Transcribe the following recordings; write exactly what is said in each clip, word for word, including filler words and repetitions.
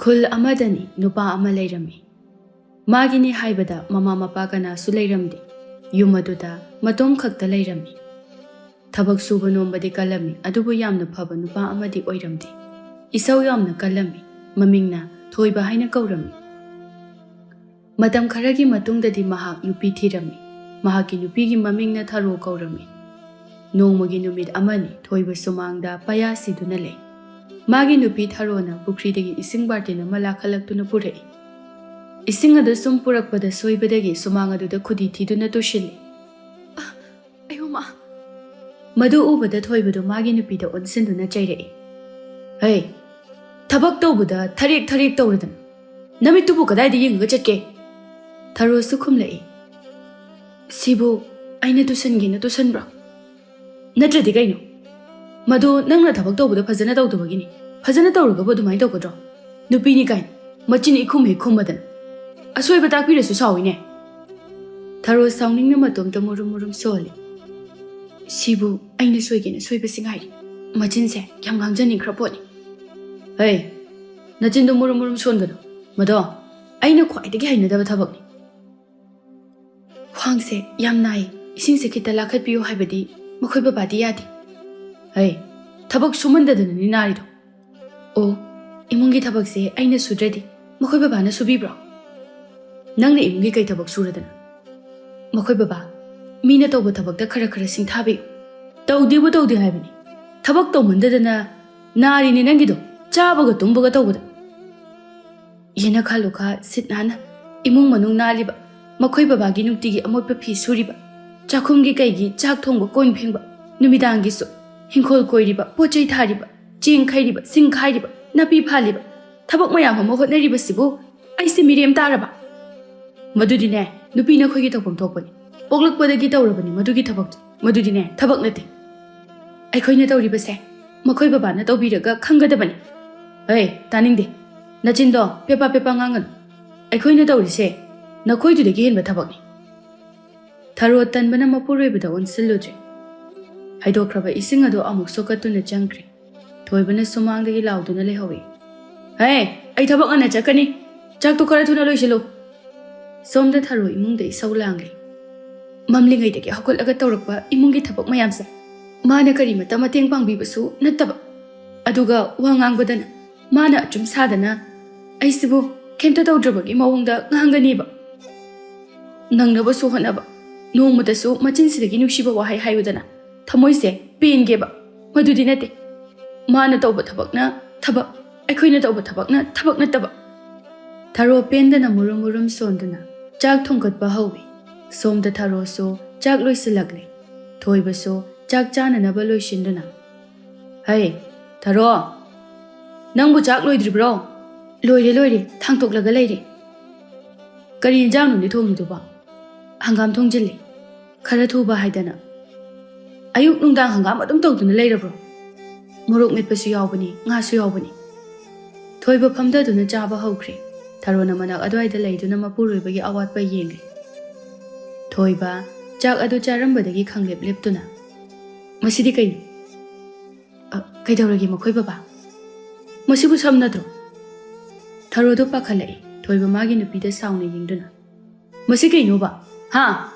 ꯈꯨꯜ ꯑꯃꯗꯅꯤ ꯅꯨꯄꯥ ꯑꯃ ꯂꯩꯔꯝꯃꯤ꯫ ꯃꯥꯒꯤꯅꯤ ꯍꯥꯏꯕꯗ ꯃꯃꯥ ꯃꯄꯥ ꯀꯅꯥꯁꯨ ꯂꯩꯔꯝꯗꯦ꯫ ꯌꯨꯝ ꯑꯗꯨꯗ ꯃꯇꯣꯝ ꯈꯛꯇ ꯂꯩꯔꯝꯃꯤ꯫ ꯊꯕꯛ ꯁꯨꯕ ꯅꯣꯝꯕꯗꯤ ꯀꯜꯂꯝꯃꯤ, ꯑꯗꯨꯕꯨ ꯌꯥꯝꯅ ꯐꯕ ꯅꯨꯄꯥ ꯑꯃꯗꯤ ꯑꯣꯏꯔꯝꯗꯦ꯫ ꯏꯁꯧ ꯌꯥꯝꯅ ꯀꯜꯂꯝꯃꯤ꯫ ꯃꯃꯤꯡꯅ ꯊꯣꯏꯕ ꯍꯥꯏꯅ ꯀꯧꯔꯝꯃꯤ꯫ ꯃꯇꯝ ꯈꯔꯒꯤ ꯃꯇꯨꯡꯗꯗꯤ ꯃꯍꯥꯛ ꯅꯨꯄꯤ ꯊꯤꯔꯝꯃꯤ꯫ ꯃꯍꯥꯛꯀꯤ ꯅꯨꯄꯤꯒꯤ ꯃꯃꯤꯡꯅ ꯊꯔꯣ ꯀꯧꯔꯝꯃꯤ꯫ ꯅꯣꯡꯃꯒꯤ ꯅꯨꯃꯤꯠ ꯑꯃꯅꯤ ꯊꯣꯏꯕ ꯁꯨꯃꯥꯡꯗ ꯄꯌꯥ ꯁꯤꯗꯨꯅ ꯂꯩ꯫ ꯃꯥꯒꯤ ꯅꯨꯄꯤ ꯊꯔꯣꯅ ꯄꯨꯈ꯭ꯔꯤꯗꯒꯤ ꯏꯁꯤꯡ ꯕꯥꯔꯇꯤꯟ ꯑꯃ ꯂꯥꯈꯠꯂꯛꯇꯨꯅ ꯄꯨꯔꯛꯏ꯫ ꯏꯁꯤꯡ ꯑꯗꯨ ꯁꯨꯝ ꯄꯨꯔꯛꯄꯗ ꯁꯣꯏꯕꯗꯒꯤ ꯁꯨꯃꯥꯡ ꯑꯗꯨꯗ ꯈꯨꯗꯤ ꯊꯤꯗꯨꯅ ꯇꯨꯁꯤꯜꯂꯤ꯫ "ꯑ, ꯑꯌꯣ ꯃꯥ!" ꯃꯗꯨ ꯎꯕꯗ ꯊꯣꯏꯕꯗꯨ ꯃꯥꯒꯤ ꯅꯨꯄꯤꯗ ꯑꯣꯟꯁꯤꯟꯗꯨꯅ ꯆꯩꯔꯛꯏ꯫ "ꯍꯩ, ꯊꯕꯛ ꯇꯧꯕꯗ ꯊꯔꯦꯛ ꯊꯔꯦꯛ ꯇꯧꯔꯗꯅ ꯅꯃꯤꯠꯇꯨꯕꯨ ꯀꯗꯥꯏꯗ ꯌꯦꯡꯉꯒ ꯆꯠꯀꯦ?" ꯊꯔꯣꯁꯨ ꯈꯨꯝꯂꯛꯏ꯫ "ꯁꯤꯕꯨ ꯑꯩꯅ ꯇꯨꯁꯟꯒꯦꯅ ꯇꯨꯁꯟꯕ꯭ꯔꯣ? ꯅꯠꯇ꯭ꯔꯗꯤ ꯀꯩꯅꯣ? ꯃꯗꯨ ꯅꯪꯅ ꯊꯕꯛ ꯇꯧꯕꯗ ꯐꯖꯅ ꯇꯧꯗꯕꯒꯤꯅꯤ꯫ ꯐꯖꯅ ꯇꯧꯔꯒꯕꯨ ꯑꯗꯨꯃꯥꯏꯅ ꯇꯧꯒꯗ꯭ꯔꯣ? ꯅꯨꯄꯤꯅꯤ ꯀꯥꯏꯅ ꯃꯆꯤꯟ ꯏꯈꯨꯝ ꯍꯦꯛ ꯈꯨꯝꯃꯗꯅ꯫ ꯑꯁꯣꯏꯕ ꯇꯥꯛꯄꯤꯔꯁꯨ ꯁꯥꯎꯏꯅꯦ꯫" ꯊꯔꯣ ꯁꯥꯎꯅꯤꯡꯅ ꯃꯇꯣꯝꯇ ꯃꯨꯔꯨꯝ ꯃꯨꯔꯨꯝ ꯁꯣꯜꯂꯤ꯫ "ꯁꯤꯕꯨ ꯑꯩꯅ ꯁꯣꯏꯒꯦꯅ ꯁꯣꯏꯕꯁꯤ ꯉꯥꯏꯔꯤ꯫ ꯃꯆꯤꯟꯁꯦ ꯌꯥꯝ ꯉꯥꯡꯖꯅꯤꯡꯈ꯭ꯔ ꯄꯣꯠꯅꯤ꯫" "ꯍꯩ, ꯅꯆꯤꯟꯗꯨ ꯃꯨꯔꯨꯝ ꯃꯨꯔꯨꯝ ꯁꯣꯟꯒꯅꯨ꯫ ꯃꯗꯣ ꯑꯩꯅ ꯈ꯭ꯋꯥꯏꯗꯒꯤ ꯍꯩꯅꯗꯕ ꯊꯕꯛꯅꯤ꯫" "ꯈ꯭ꯋꯥꯡꯁꯦ ꯌꯥꯝ ꯅꯥꯏ, ꯏꯁꯤꯡꯁꯦ ꯈꯤꯇ ꯂꯥꯈꯠꯄꯤꯌꯨ ꯍꯥꯏꯕꯗꯤ ꯃꯈꯣꯏ ꯕꯕꯥꯗꯤ ꯌꯥꯗꯦ꯫" "ꯍꯩ, ꯊꯕꯛ ꯁꯨꯃꯟꯗꯗꯅꯅꯤ ꯅꯥꯔꯤꯗꯣ꯫" "ꯑꯣ, ꯏꯃꯨꯡꯒꯤ ꯊꯕꯛꯁꯦ ꯑꯩꯅ ꯁꯨꯗ꯭ꯔꯗꯤ ꯃꯈꯣꯏ ꯕꯕꯥꯅ ꯁꯨꯕꯤꯕ꯭ꯔꯣ?" "ꯅꯪꯅ ꯏꯃꯨꯡꯒꯤ ꯀꯩ ꯊꯕꯛ ꯁꯨꯔꯗꯅ?" "ꯃꯈꯣꯏ ꯕꯕꯥ, ꯃꯤꯅ ꯇꯧꯕ ꯊꯕꯛꯇ ꯈꯔ ꯈꯔ ꯁꯤꯡꯊꯥꯕꯤꯌꯨ꯫" "ꯇꯧꯗꯦꯕꯨ ꯇꯧꯗꯦ ꯍꯥꯏꯕꯅꯤ꯫ ꯊꯕꯛ ꯇꯧꯃꯟꯗꯗꯅ ꯅꯥꯔꯤꯅꯦ ꯅꯪꯒꯤꯗꯣ, ꯆꯥꯕꯒ ꯇꯨꯝꯕꯒ ꯇꯧꯕꯗ꯫ ꯌꯦꯅꯈꯥ ꯂꯨꯈꯥ ꯁꯤꯠ ꯅꯥꯟꯅ ꯏꯃꯨꯡ ꯃꯅꯨꯡ ꯅꯥꯜꯂꯤꯕ, ꯃꯈꯣꯏ ꯕꯕꯥꯒꯤ ꯅꯨꯡꯇꯤꯒꯤ ꯑꯃꯣꯠꯄ ꯐꯤ ꯁꯨꯔꯤꯕ, ꯆꯥꯛꯈꯨꯝꯒꯤ ꯀꯩꯒꯤ ꯆꯥꯛ ꯊꯣꯡꯕ ꯀꯣꯟ ꯐꯦꯡꯕ, ꯅꯨꯃꯤꯗꯥꯡꯒꯤꯁꯨ ꯍꯤꯡꯈꯣꯜ ꯀꯣꯏꯔꯤꯕ, ꯄꯣꯠ ꯆꯩ ꯊꯥꯔꯤꯕ, ꯆꯦꯡ ꯈꯩꯔꯤꯕ, ꯁꯤꯡ ꯈꯥꯏꯔꯤꯕ, ꯅꯥꯄꯤ ꯐꯥꯜꯂꯤꯕ, ꯊꯕꯛ ꯃꯌꯥꯝ ꯑꯃ ꯍꯣꯠꯅꯔꯤꯕꯁꯤꯕꯨ ꯑꯩꯁꯦ ꯃꯤꯔꯦꯝ ꯇꯥꯔꯕ?" "ꯃꯗꯨꯗꯤꯅꯦ, ꯅꯨꯄꯤ ꯅꯈꯣꯏꯒꯤ ꯇꯧꯐꯝ ꯊꯣꯛꯄꯅꯤ꯫ ꯄꯣꯛꯂꯛꯄꯗꯒꯤ ꯇꯧꯔꯕꯅꯤ ꯃꯗꯨꯒꯤ ꯊꯕꯛꯇꯨ꯫ ꯃꯗꯨꯗꯤꯅꯦ, ꯊꯕꯛ ꯅꯠꯇꯦ꯫ ꯑꯩꯈꯣꯏꯅ ꯇꯧꯔꯤꯕꯁꯦ ꯃꯈꯣꯏ ꯕꯕꯥꯅ ꯇꯧꯕꯤꯔꯒ ꯈꯪꯒꯗꯕꯅꯤ꯫" "ꯑꯦ, ꯇꯥꯅꯤꯡꯗꯦ꯫ ꯅꯆꯤꯟꯗꯣ ꯄꯦꯄꯥ ꯄꯦꯄꯥ ꯉꯥꯡꯒꯅꯨ꯫ ꯑꯩꯈꯣꯏꯅ ꯇꯧꯔꯤꯁꯦ ꯅꯈꯣꯏꯗꯨꯗꯒꯤ ꯍꯦꯟꯕ ꯊꯕꯛꯅꯤ꯫" ꯊꯔꯣ ꯇꯟꯕꯅ ꯃꯄꯨꯔꯣꯏꯕꯗ ꯑꯣꯟꯁꯤꯜꯂꯨꯗ꯭ꯔꯦ꯫ ꯍꯩꯗꯣꯛꯈ꯭ꯔꯕ ꯏꯁꯤꯡ ꯑꯗꯨ ꯑꯃꯨꯛ ꯁꯣꯛꯀꯠꯇꯨꯅ ꯆꯪꯈ꯭ꯔꯦ꯫ ꯊꯣꯏꯕꯅ ꯁꯨꯃꯥꯡꯗꯒꯤ ꯂꯥꯎꯗꯨꯅ ꯂꯩꯍꯧꯏ꯫ "ꯍꯦ, ꯑꯩ ꯊꯕꯛ ꯉꯟꯅ ꯆꯠꯀꯅꯤ꯫ ꯆꯥꯛꯇꯣ ꯈꯔ ꯊꯨꯅ ꯂꯣꯏꯁꯤꯜꯂꯨ꯫" ꯁꯣꯝꯗ ꯊꯔꯣ ꯏꯃꯨꯡꯗ ꯏꯁꯧ ꯂꯥꯡꯂꯤ꯫ ꯃꯝꯂꯤꯉꯩꯗꯒꯤ ꯍꯧꯒꯠꯂꯒ ꯇꯧꯔꯛꯄ ꯏꯃꯨꯡꯒꯤ ꯊꯕꯛ ꯃꯌꯥꯝꯁꯦ ꯃꯥꯅ ꯀꯔꯤꯃꯇ ꯃꯇꯦꯡ ꯄꯥꯡꯕꯤꯕꯁꯨ ꯅꯠꯇꯕ, ꯑꯗꯨꯒ ꯋꯥ ꯉꯥꯡꯕꯗꯅ ꯃꯥꯅ ꯑꯆꯨꯝ ꯁꯥꯗꯅ ꯑꯩꯁꯤꯕꯨ ꯀꯩꯝꯇ ꯇꯧꯗ꯭ꯔꯕꯒꯤ ꯃꯑꯣꯡꯗ ꯉꯥꯡꯒꯅꯤꯕ꯫ ꯅꯪꯅꯕꯁꯨ ꯍꯣꯠꯅꯕ, ꯅꯣꯡꯃꯇꯁꯨ ꯃꯆꯤꯟꯁꯤꯗꯒꯤ ꯅꯨꯡꯁꯤꯕ ꯋꯥꯍꯩ ꯍꯥꯏꯌꯨꯗꯅ ꯊꯃꯣꯏꯁꯦ ꯄꯦꯟꯒꯦꯕ꯫ ꯃꯗꯨꯗꯤ ꯅꯠꯇꯦ꯫ ꯃꯥꯅ ꯇꯧꯕ ꯊꯕꯛꯅ ꯊꯕꯛ, ꯑꯩꯈꯣꯏꯅ ꯇꯧꯕ ꯊꯕꯛꯅ ꯊꯕꯛ ꯅꯠꯇꯕ꯫ ꯊꯔꯣ ꯄꯦꯟꯗꯅ ꯃꯨꯔꯨꯝ ꯃꯨꯔꯨꯝ ꯁꯣꯟꯗꯨꯅ ꯆꯥꯛ ꯊꯣꯡꯒꯠꯄ ꯍꯧꯏ꯫ ꯁꯣꯝꯗ ꯊꯔꯣꯁꯨ ꯆꯥꯛ ꯂꯣꯏꯁꯤꯜꯂꯛꯂꯦ꯫ ꯊꯣꯏꯕꯁꯨ ꯆꯥꯛ ꯆꯥꯅꯅꯕ ꯂꯣꯏꯁꯤꯟꯗꯨꯅ, "ꯍꯩ, ꯊꯔꯣ, ꯅꯪꯕꯨ ꯆꯥꯛ ꯂꯣꯏꯗ꯭ꯔꯤꯕ꯭ꯔꯣ?" "ꯂꯣꯏꯔꯦ, ꯂꯣꯏꯔꯦ, ꯊꯥꯡꯇꯣꯛꯂꯒ ꯂꯩꯔꯦ꯫" "ꯀꯔꯤ ꯌꯦꯟꯖꯥꯡꯅꯣꯅꯦ ꯊꯣꯡꯉꯤꯗꯨꯕꯣ?" "ꯍꯪꯒꯥꯝ ꯊꯣꯡꯖꯤꯜꯂꯤ, ꯈꯔ ꯊꯨꯕ ꯍꯥꯏꯗꯅ꯫" "ꯑꯌꯨꯛ ꯅꯨꯡꯗꯥꯡ ꯍꯪꯒꯥꯝ ꯑꯗꯨꯝ ꯇꯧꯗꯨꯅ ꯂꯩꯔꯕ꯭ꯔꯣ?" "ꯃꯣꯔꯣꯛ ꯃꯦꯠꯄꯁꯨ ꯌꯥꯎꯕꯅꯤ, ꯉꯥꯁꯨ ꯌꯥꯎꯕꯅꯤ꯫" ꯊꯣꯏꯕ ꯐꯝꯊꯗꯨꯅ ꯆꯥꯕ ꯍꯧꯈ꯭ꯔꯦ꯫ ꯊꯔꯣꯅ ꯃꯅꯥꯛ ꯑꯗꯨꯋꯥꯏꯗ ꯂꯩꯗꯨꯅ ꯃꯄꯨꯔꯣꯏꯕꯒꯤ ꯑꯋꯥꯠꯄ ꯌꯦꯡꯂꯤ꯫ ꯊꯣꯏꯕ ꯆꯥꯛ ꯑꯗꯨ ꯆꯥꯔꯝꯕꯗꯒꯤ ꯈꯪꯂꯦꯞ ꯂꯦꯞꯇꯨꯅ, "ꯃꯁꯤꯗꯤ ꯀꯩꯅꯣ?" "ꯑ, ꯀꯩꯗꯧꯔꯒꯦ ꯃꯈꯣꯏ ꯕꯕꯥ? ꯃꯁꯤꯕꯨ ꯁꯝ ꯅꯠꯇ꯭ꯔꯣ?" ꯊꯔꯣꯗꯣ ꯄꯥꯈꯠꯂꯛꯏ꯫ ꯊꯣꯏꯕ ꯃꯥꯒꯤ ꯅꯨꯄꯤꯗ ꯁꯥꯎꯅ ꯌꯦꯡꯗꯨꯅ, "ꯃꯁꯤ ꯀꯩꯅꯣꯕ? ꯍꯥ?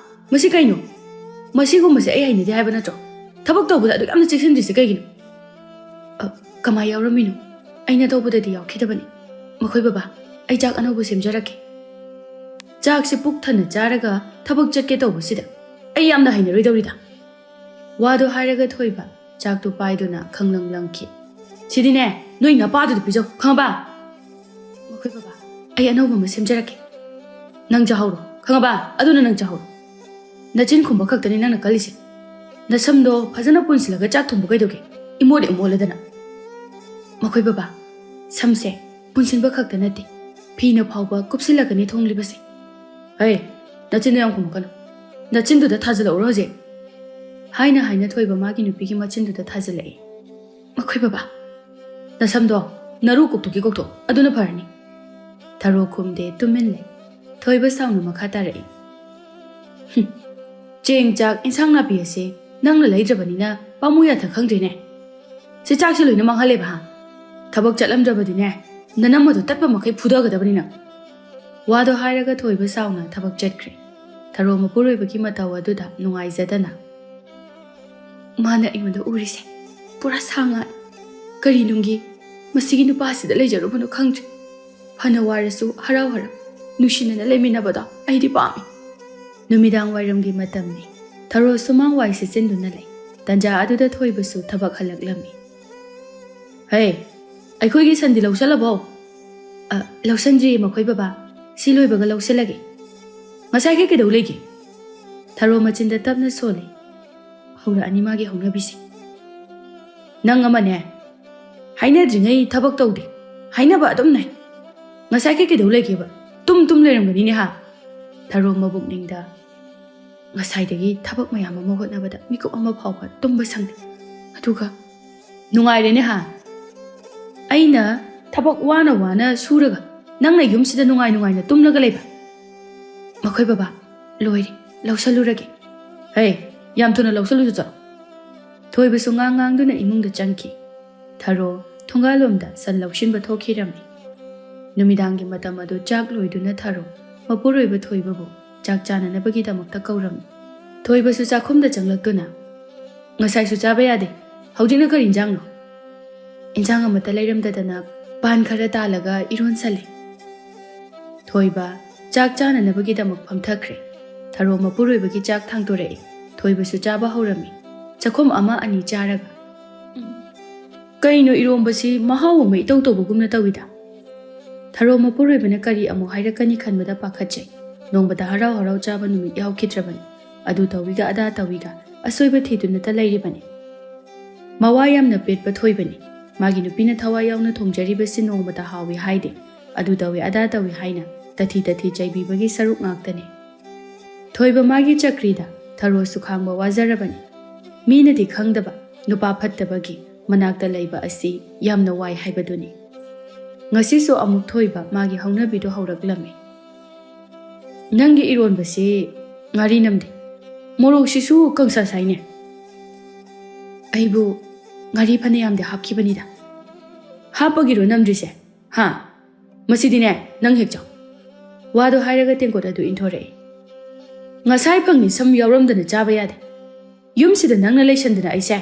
ꯃꯁꯤ ꯀꯩꯅꯣ? ꯃꯁꯤꯒꯨꯝꯕꯁꯦ ꯑꯩ ꯍꯩꯅꯗꯦ ꯍꯥꯏꯕ ꯅꯠꯇ꯭ꯔꯣ? ꯊꯕꯛ ꯇꯧꯕꯗ ꯑꯗꯨꯛ ꯌꯥꯝꯅ ꯆꯦꯛꯁꯤꯟꯗ꯭ꯔꯤꯁꯦ ꯀꯩꯒꯤꯅꯣ?" "ꯑ, ꯀꯃꯥꯏ ꯌꯥꯎꯔꯝꯃꯤꯅꯣ? ꯑꯩꯅ ꯇꯧꯕꯗꯗꯤ ꯌꯥꯎꯈꯤꯗꯕꯅꯤ꯫" "ꯃꯈꯣꯏ ꯕꯕꯥ, ꯑꯩ ꯆꯥꯛ ꯑꯅꯧꯕ ꯁꯦꯝꯖꯔꯛꯀꯦ꯫" "ꯆꯥꯛꯁꯦ ꯄꯨꯛ ꯊꯟꯅ ꯆꯥꯔꯒ ꯊꯕꯛ ꯆꯠꯀꯦ ꯇꯧꯕꯁꯤꯗ ꯑꯩ ꯌꯥꯝꯅ ꯍꯩꯅꯔꯣꯏꯗꯧꯔꯤꯗ꯫" ꯋꯥꯗꯣ ꯍꯥꯏꯔꯒ ꯊꯣꯏꯕ ꯆꯥꯛꯇꯨ ꯄꯥꯏꯗꯨꯅ ꯈꯪꯂꯪ ꯂꯪꯈꯤ꯫ "ꯁꯤꯗꯤꯅꯦ, ꯅꯣꯏ ꯅꯄꯥꯗꯨꯗ ꯄꯤꯖꯧ, ꯈꯪꯉꯕ?" "ꯃꯈꯣꯏ ꯕꯕꯥ, ꯑꯩ ꯑꯅꯧꯕ ꯑꯃ ꯁꯦꯝꯖꯔꯛꯀꯦ꯫" "ꯅꯪ ꯆꯥꯍꯧꯔꯣ, ꯈꯪꯉꯕ? ꯑꯗꯨꯅ ꯅꯪ ꯆꯥꯍꯧꯔꯣ꯫ ꯅꯆꯤꯟ ꯈꯨꯝꯕ ꯈꯛꯇꯅꯤ ꯅꯪꯅ ꯀꯜꯂꯤꯁꯦ꯫ ꯅꯁꯝꯗꯣ ꯐꯖꯅ ꯄꯨꯟꯁꯤꯜꯂꯒ ꯆꯥꯛ ꯊꯣꯡꯕ ꯀꯩꯗꯧꯒꯦ? ꯏꯃꯣꯠ ꯍꯦꯛ ꯃꯣꯠꯂꯗꯅ꯫" "ꯃꯈꯣꯏ ꯕꯕꯥ, ꯁꯝꯁꯦ ꯄꯨꯟꯁꯤꯟꯕ ꯈꯛꯇ ꯅꯠꯇꯦ, ꯐꯤꯅ ꯐꯥꯎꯕ ꯀꯨꯞꯁꯤꯜꯂꯒꯅꯤ ꯊꯣꯡꯂꯤꯕꯁꯦ꯫" "ꯍꯩ, ꯅꯆꯤꯟꯗꯣ ꯌꯥꯝ ꯈꯨꯝꯃꯛꯀꯅꯨ꯫ ꯅꯆꯤꯟꯗꯨꯗ ꯊꯥꯖꯤꯜꯂꯛꯎꯔꯣ ꯍꯧꯖꯤꯛ?" ꯍꯥꯏꯅ ꯍꯥꯏꯅ ꯊꯣꯏꯕ ꯃꯥꯒꯤ ꯅꯨꯄꯤꯒꯤ ꯃꯆꯤꯟꯗꯨꯗ ꯊꯥꯖꯤꯜꯂꯛꯏ꯫ "ꯃꯈꯣꯏ ꯕꯕꯥ, ꯅꯁꯝꯗꯣ ꯅꯔꯨ ꯀꯣꯛꯊꯣꯛꯀꯦ ꯀꯣꯛꯊꯣꯛ, ꯑꯗꯨꯅ ꯐꯔꯅꯤ꯫" ꯊꯔꯣ ꯈꯨꯝꯗꯦ, ꯇꯨꯃꯤꯟ ꯂꯩ꯫ ꯊꯣꯏꯕ ꯁꯥꯎꯅ ꯃꯈꯥ ꯇꯥꯔꯛꯏ꯫ "ꯍꯨꯝ, ꯆꯦꯡ ꯆꯥꯛ ꯏꯟꯁꯥꯡ ꯅꯥꯄꯤ ꯑꯁꯦ ꯅꯪꯅ ꯂꯩꯗ꯭ꯔꯕꯅꯤꯅ ꯄꯥꯝꯃꯨ ꯌꯥꯊꯛ ꯈꯪꯗ꯭ꯔꯦꯅꯦ꯫ ꯁꯤ ꯆꯥꯛꯁꯦ ꯂꯣꯏꯅ ꯃꯥꯡꯍꯜꯂꯦꯕ ꯍꯥ? ꯊꯕꯛ ꯆꯠꯂꯝꯗ꯭ꯔꯕꯗꯤꯅꯦ, ꯅꯅꯝ ꯑꯗꯨ ꯇꯠꯄ ꯃꯈꯩ ꯐꯨꯊꯒꯗꯕꯅꯤ ꯅꯪ꯫ ꯋꯥꯗꯣ ꯍꯥꯏꯔꯒ ꯊꯣꯏꯕ ꯁꯥꯎꯅ ꯊꯕꯛ ꯆꯠꯈ꯭ꯔꯦ꯫ ꯊꯔꯣ ꯃꯄꯨꯔꯣꯏꯕꯒꯤ ꯃꯇꯧ ꯑꯗꯨꯗ ꯅꯨꯡꯉꯥꯏꯖꯗꯅ, "ꯃꯥꯅ ꯑꯩꯉꯣꯟꯗ ꯎꯔꯤꯁꯦ ꯄꯨꯔꯥ ꯁꯥ ꯉꯥꯅꯤ꯫ ꯀꯔꯤ ꯅꯨꯡꯒꯤ ꯃꯁꯤꯒꯤ ꯅꯨꯄꯥꯁꯤꯗ ꯂꯩꯖꯔꯨꯕꯅꯣ ꯈꯪꯗ꯭ꯔꯦ꯫ ꯐꯅ ꯋꯥꯔꯁꯨ ꯍꯔꯥꯎ ꯍꯔꯥꯎ ꯅꯨꯡꯁꯤꯅꯅ ꯂꯩꯃꯤꯟꯅꯕꯗꯣ ꯑꯩꯗꯤ ꯄꯥꯝꯃꯤ꯫" ꯅꯨꯃꯤꯗꯥꯡ ꯋꯥꯏꯔꯝꯒꯤ ꯃꯇꯝꯅꯤ꯫ ꯊꯔꯣ ꯁꯨꯃꯥꯡ ꯋꯥꯏ ꯁꯤꯠꯆꯤꯟꯗꯨꯅ ꯂꯩ꯫ ꯇꯟꯖꯥ ꯑꯗꯨꯗ ꯊꯣꯏꯕꯁꯨ ꯊꯕꯛ ꯍꯜꯂꯛꯂꯝꯃꯤ꯫ "ꯍꯦ, ꯑꯩꯈꯣꯏꯒꯤ ꯁꯟꯗꯤ ꯂꯧꯁꯜꯂꯕꯣ?" "ꯑ, ꯂꯧꯁꯟꯗ꯭ꯔꯤꯌꯦ ꯃꯈꯣꯏ ꯕꯕꯥ꯫ ꯁꯤ ꯂꯣꯏꯕꯒ ꯂꯧꯁꯜꯂꯒꯦ꯫" "ꯉꯁꯥꯏꯒꯤ ꯀꯩꯗꯧ ꯂꯩꯒꯦ?" ꯊꯔꯣ ꯃꯆꯤꯟꯗ ꯇꯞꯅ ꯁꯣꯜꯂꯤ꯫ ꯍꯧꯔꯛꯑꯅꯤ ꯃꯥꯒꯤ ꯍꯧꯅꯕꯤꯁꯦ꯫ "ꯅꯪ ꯑꯃꯅꯦ, ꯍꯥꯏꯅꯗ꯭ꯔꯤꯉꯩ ꯊꯕꯛ ꯇꯧꯗꯦ, ꯍꯥꯏꯅꯕ ꯑꯗꯨꯝ ꯅꯥꯏ꯫ ꯉꯁꯥꯏꯒꯤ ꯀꯩꯗꯧ ꯂꯩꯒꯦꯕ? ꯇꯨꯝ ꯇꯨꯝ ꯂꯩꯔꯝꯒꯅꯤꯅꯦ ꯍꯥ?" ꯊꯔꯣ ꯃꯕꯨꯛꯅꯤꯡꯗ, "ꯉꯁꯥꯏꯗꯒꯤ ꯊꯕꯛ ꯃꯌꯥꯝ ꯑꯃ ꯍꯣꯠꯅꯕꯗ ꯃꯤꯀꯨꯞ ꯑꯃ ꯐꯥꯎꯕ ꯇꯨꯝꯕ ꯁꯪꯗꯦ꯫ ꯑꯗꯨꯒ ꯅꯨꯡꯉꯥꯏꯔꯦꯅꯦ ꯍꯥ? ꯑꯩꯅ ꯊꯕꯛ ꯋꯥꯅ ꯋꯥꯅ ꯁꯨꯔꯒ ꯅꯪꯅ ꯌꯨꯝꯁꯤꯗ ꯅꯨꯡꯉꯥꯏ ꯅꯨꯡꯉꯥꯏꯅ ꯇꯨꯝꯂꯒ ꯂꯩꯕ꯫ ꯃꯈꯣꯏ ꯕꯕꯥ, ꯂꯣꯏꯔꯦ, ꯂꯧꯁꯜꯂꯨꯔꯒꯦ꯫" "ꯍꯦ, ꯌꯥꯝ ꯊꯨꯅ ꯂꯧꯁꯜꯂꯨꯁꯨ ꯆꯠꯂꯣ꯫" ꯊꯣꯏꯕꯁꯨ ꯉꯥꯡ ꯉꯥꯡꯗꯨꯅ ꯏꯃꯨꯡꯗ ꯆꯪꯈꯤ꯫ ꯊꯔꯣ ꯊꯣꯡꯒꯥꯜꯂꯣꯝꯗ ꯁꯟ ꯂꯧꯁꯤꯟꯕ ꯊꯣꯛꯈꯤꯔꯝꯃꯤ꯫ ꯅꯨꯃꯤꯗꯥꯡꯒꯤ ꯃꯇꯝ ꯑꯗꯨ ꯆꯥꯛ ꯂꯣꯏꯗꯨꯅ ꯊꯔꯣ ꯃꯄꯨꯔꯣꯏꯕ ꯊꯣꯏꯕꯕꯨ ꯆꯥꯛ ꯆꯥꯅꯅꯕꯒꯤꯗꯃꯛꯇ ꯀꯧꯔꯝꯃꯤ꯫ ꯊꯣꯏꯕꯁꯨ ꯆꯥꯛꯈꯨꯝꯗ ꯆꯪꯂꯛꯇꯨꯅ, "ꯉꯁꯥꯏꯁꯨ ꯆꯥꯕ ꯌꯥꯗꯦ, ꯍꯧꯖꯤꯛꯅ ꯀꯔꯤ ꯏꯟꯖꯥꯡꯅꯣ?" "ꯏꯟꯖꯥꯡ ꯑꯃꯠꯇ ꯂꯩꯔꯝꯗꯗꯅ ꯄꯥꯟ ꯈꯔ ꯇꯥꯜꯂꯒ ꯏꯔꯣꯟꯁꯜꯂꯦ꯫" ꯊꯣꯏꯕ ꯆꯥꯛ ꯆꯥꯅꯅꯕꯒꯤꯗꯃꯛ ꯐꯝꯊꯈ꯭ꯔꯦ꯫ ꯊꯔꯣ ꯃꯄꯨꯔꯣꯏꯕꯒꯤ ꯆꯥꯛ ꯊꯥꯡꯗꯣꯔꯛꯏ꯫ ꯊꯣꯏꯕꯁꯨ ꯆꯥꯕ ꯍꯧꯔꯝꯃꯤ꯫ ꯆꯥꯛꯈꯨꯝ ꯑꯃ ꯑꯅꯤ ꯆꯥꯔꯒ, "ꯎꯝ, ꯀꯩꯅꯣ ꯏꯔꯣꯝꯕꯁꯤ ꯃꯍꯥꯎ ꯑꯃ ꯏꯇꯧ ꯇꯧꯕꯒꯨꯝꯅ ꯇꯧꯏꯗ?" ꯊꯔꯣ ꯃꯄꯨꯔꯣꯏꯕꯅ ꯀꯔꯤ ꯑꯃꯨꯛ ꯍꯥꯏꯔꯛꯀꯅꯤ ꯈꯟꯕꯗ ꯄꯥꯈꯠꯆꯩ꯫ ꯅꯣꯡꯃꯇ ꯍꯔꯥꯎ ꯍꯔꯥꯎ ꯆꯥꯕ ꯅꯨꯃꯤꯠ ꯌꯥꯎꯈꯤꯗ꯭ꯔꯕꯅꯤ꯫ ꯑꯗꯨ ꯇꯧꯏꯒ ꯑꯗꯥ ꯇꯧꯏꯒ ꯑꯁꯣꯏꯕ ꯊꯤꯗꯨꯅꯇ ꯂꯩꯔꯤꯕꯅꯤ꯫ ꯃꯋꯥ ꯌꯥꯝꯅ ꯄꯦꯠꯄ ꯊꯣꯏꯕꯅꯤ꯫ ꯃꯥꯒꯤ ꯅꯨꯄꯤꯅ ꯊꯋꯥꯏ ꯌꯥꯎꯅ ꯊꯣꯡꯖꯔꯤꯕꯁꯤ ꯅꯣꯡꯃꯇ ꯍꯥꯎꯏ ꯍꯥꯏꯗꯦ, ꯑꯗꯨ ꯇꯧꯏ ꯑꯗꯥ ꯇꯧꯏ ꯍꯥꯏꯅ ꯇꯊꯤ ꯇꯊꯤ ꯆꯩꯕꯤꯕꯒꯤ ꯁꯔꯨꯛ ꯉꯥꯛꯇꯅꯤ꯫ ꯊꯣꯏꯕ ꯃꯥꯒꯤ ꯆꯀ꯭ꯔꯤꯗ ꯊꯔꯣꯁꯨ ꯈꯥꯡꯕ ꯋꯥꯖꯔꯕꯅꯤ꯫ ꯃꯤꯅꯗꯤ ꯈꯪꯗꯕ ꯅꯨꯄꯥ ꯐꯠꯇꯕꯒꯤ ꯃꯅꯥꯛꯇ ꯂꯩꯕ ꯑꯁꯤ ꯌꯥꯝꯅ ꯋꯥꯏ ꯍꯥꯏꯕꯗꯨꯅꯤ꯫ ꯉꯁꯤꯁꯨ ꯑꯃꯨꯛ ꯊꯣꯏꯕ ꯃꯥꯒꯤ ꯍꯧꯅꯕꯤꯗꯨ ꯍꯧꯔꯛꯂꯝꯃꯤ꯫ "ꯅꯪꯒꯤ ꯏꯔꯣꯟꯕꯁꯤ ꯉꯥꯔꯤ ꯅꯝꯗꯦ, ꯃꯣꯔꯣꯛꯁꯤꯁꯨ ꯀꯪꯁꯥ ꯁꯥꯏꯅꯦ꯫" "ꯑꯩꯕꯨ ꯉꯥꯔꯤ ꯐꯅꯌꯥꯝꯗꯤ ꯍꯥꯞꯈꯤꯕꯅꯤꯗ꯫" "ꯍꯥꯞꯄꯒꯤꯔꯣ ꯅꯝꯗ꯭ꯔꯤꯁꯦ? ꯍꯥ? ꯃꯁꯤꯗꯤꯅꯦ, ꯅꯪ ꯍꯦꯛ ꯆꯥꯎ꯫ ꯋꯥꯗꯣ ꯍꯥꯏꯔꯒ ꯇꯦꯡꯀꯣꯠ ꯑꯗꯨ ꯏꯟꯊꯣꯔꯛꯏ꯫ ꯉꯁꯥꯏ ꯐꯪꯉꯤ ꯁꯝ ꯌꯥꯎꯔꯝꯗꯅ ꯆꯥꯕ ꯌꯥꯗꯦ꯫ ꯌꯨꯝꯁꯤꯗ ꯅꯪꯅ ꯂꯩꯁꯟꯗꯅ ꯑꯩꯁꯦ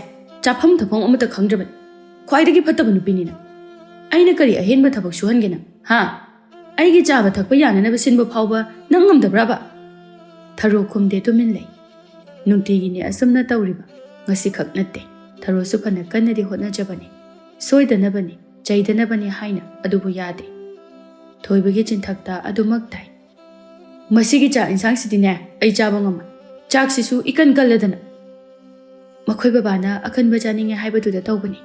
ꯆꯥꯐꯝ ꯊꯛꯐꯝ ꯑꯃꯠꯇ ꯈꯪꯗ꯭ꯔꯕꯅꯤ꯫ ꯈ꯭ꯋꯥꯏꯗꯒꯤ ꯐꯠꯇꯕ ꯅꯨꯄꯤꯅꯤ ꯅꯪ꯫ ꯑꯩꯅ ꯀꯔꯤ ꯑꯍꯦꯟꯕ ꯊꯕꯛ ꯁꯨꯍꯟꯒꯦ ꯅꯪ? ꯍꯥ? ꯑꯩꯒꯤ ꯆꯥꯕ ꯊꯛꯄ ꯌꯥꯅꯅꯕ ꯁꯤꯟꯕ ꯐꯥꯎꯕ ꯅꯪ ꯉꯝꯗꯕ꯭ꯔꯕ? ꯊꯔꯣ ꯈꯨꯝꯗꯦ, ꯇꯨꯃꯤꯟ ꯂꯩ꯫ ꯅꯨꯡꯇꯤꯒꯤꯅꯤ ꯑꯁꯨꯝꯅ ꯇꯧꯔꯤꯕ꯫ ꯉꯁꯤꯈꯛ ꯅꯠꯇꯦ꯫ ꯊꯔꯣꯁꯨ ꯐꯅ ꯀꯟꯅꯗꯤ ꯍꯣꯠꯅꯖꯕꯅꯤ꯫ ꯁꯣꯏꯗꯅꯕꯅꯤ, ꯆꯩꯗꯅꯕꯅꯤ ꯍꯥꯏꯅ, ꯑꯗꯨꯕꯨ ꯌꯥꯗꯦ꯫ ꯊꯣꯏꯕꯒꯤ ꯆꯤꯟꯊꯛꯇ ꯑꯗꯨꯃꯛ ꯇꯥꯏ꯫ ꯃꯁꯤꯒꯤ ꯆꯥꯛ ꯏꯟꯁꯥꯡꯁꯤꯗꯤꯅꯦ, ꯑꯩ ꯆꯥꯕ ꯉꯝꯃꯣꯏ꯫ ꯆꯥꯛꯁꯤꯁꯨ ꯏꯀꯟ ꯀꯜꯂꯗꯅ꯫ ꯃꯈꯣꯏ ꯕꯕꯥꯅ ꯑꯀꯟꯕ ꯆꯥꯅꯤꯡꯉꯦ ꯍꯥꯏꯕꯗꯨꯗ ꯇꯧꯕꯅꯤ꯫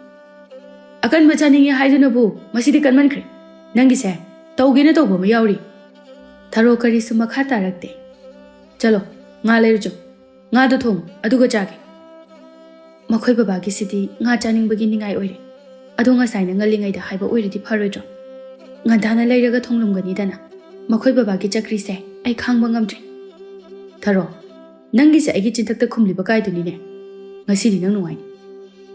ꯑꯀꯟꯕ ꯆꯥꯅꯤꯡꯉꯦ ꯍꯥꯏꯗꯨꯅꯕꯨ ꯃꯁꯤꯗꯤ ꯀꯟꯃꯟꯈ꯭ꯔꯦ꯫ ꯅꯪꯒꯤꯁꯦ ꯇꯧꯒꯦꯅ ꯇꯧꯕ ꯑꯃ ꯌꯥꯎꯔꯤ꯫ ꯊꯔꯣ ꯀꯔꯤꯁꯨ ꯃꯈꯥ ꯇꯥꯔꯛꯇꯦ꯫ ꯆꯠꯂꯣ, ꯉꯥ ꯂꯩꯔꯨꯆꯣ꯫ ꯉꯥꯗꯣ ꯊꯣꯡꯉꯨ, ꯑꯗꯨꯒ ꯆꯥꯒꯦ꯫ ꯃꯈꯣꯏ ꯕꯕꯥꯒꯤꯁꯤꯗꯤ ꯉꯥ ꯆꯥꯅꯤꯡꯕꯒꯤ ꯅꯤꯡꯉꯥꯏ ꯑꯣꯏꯔꯦ꯫ ꯑꯗꯣ ꯉꯁꯥꯏꯅ ꯉꯜꯂꯤꯉꯩꯗ ꯍꯥꯏꯕ ꯑꯣꯏꯔꯗꯤ ꯐꯔꯣꯏꯗ꯭ꯔꯣ? ꯉꯟꯇꯥꯅ ꯂꯩꯔꯒ ꯊꯣꯡꯂꯝꯒꯅꯤꯗꯅ꯫ ꯃꯈꯣꯏ ꯕꯕꯥꯒꯤ ꯆꯀ꯭ꯔꯤꯁꯦ ꯑꯩ ꯈꯥꯡꯕ ꯉꯝꯗ꯭ꯔꯦ꯫ ꯊꯔꯣ, ꯅꯪꯒꯤꯁꯦ ꯑꯩꯒꯤ ꯆꯤꯟꯊꯛꯇ ꯈꯨꯝꯂꯤꯕ ꯀꯥꯏꯗꯨꯅꯤꯅꯦ꯫ ꯉꯁꯤꯗꯤ ꯅꯪ ꯅꯨꯡꯉꯥꯏꯅꯤ꯫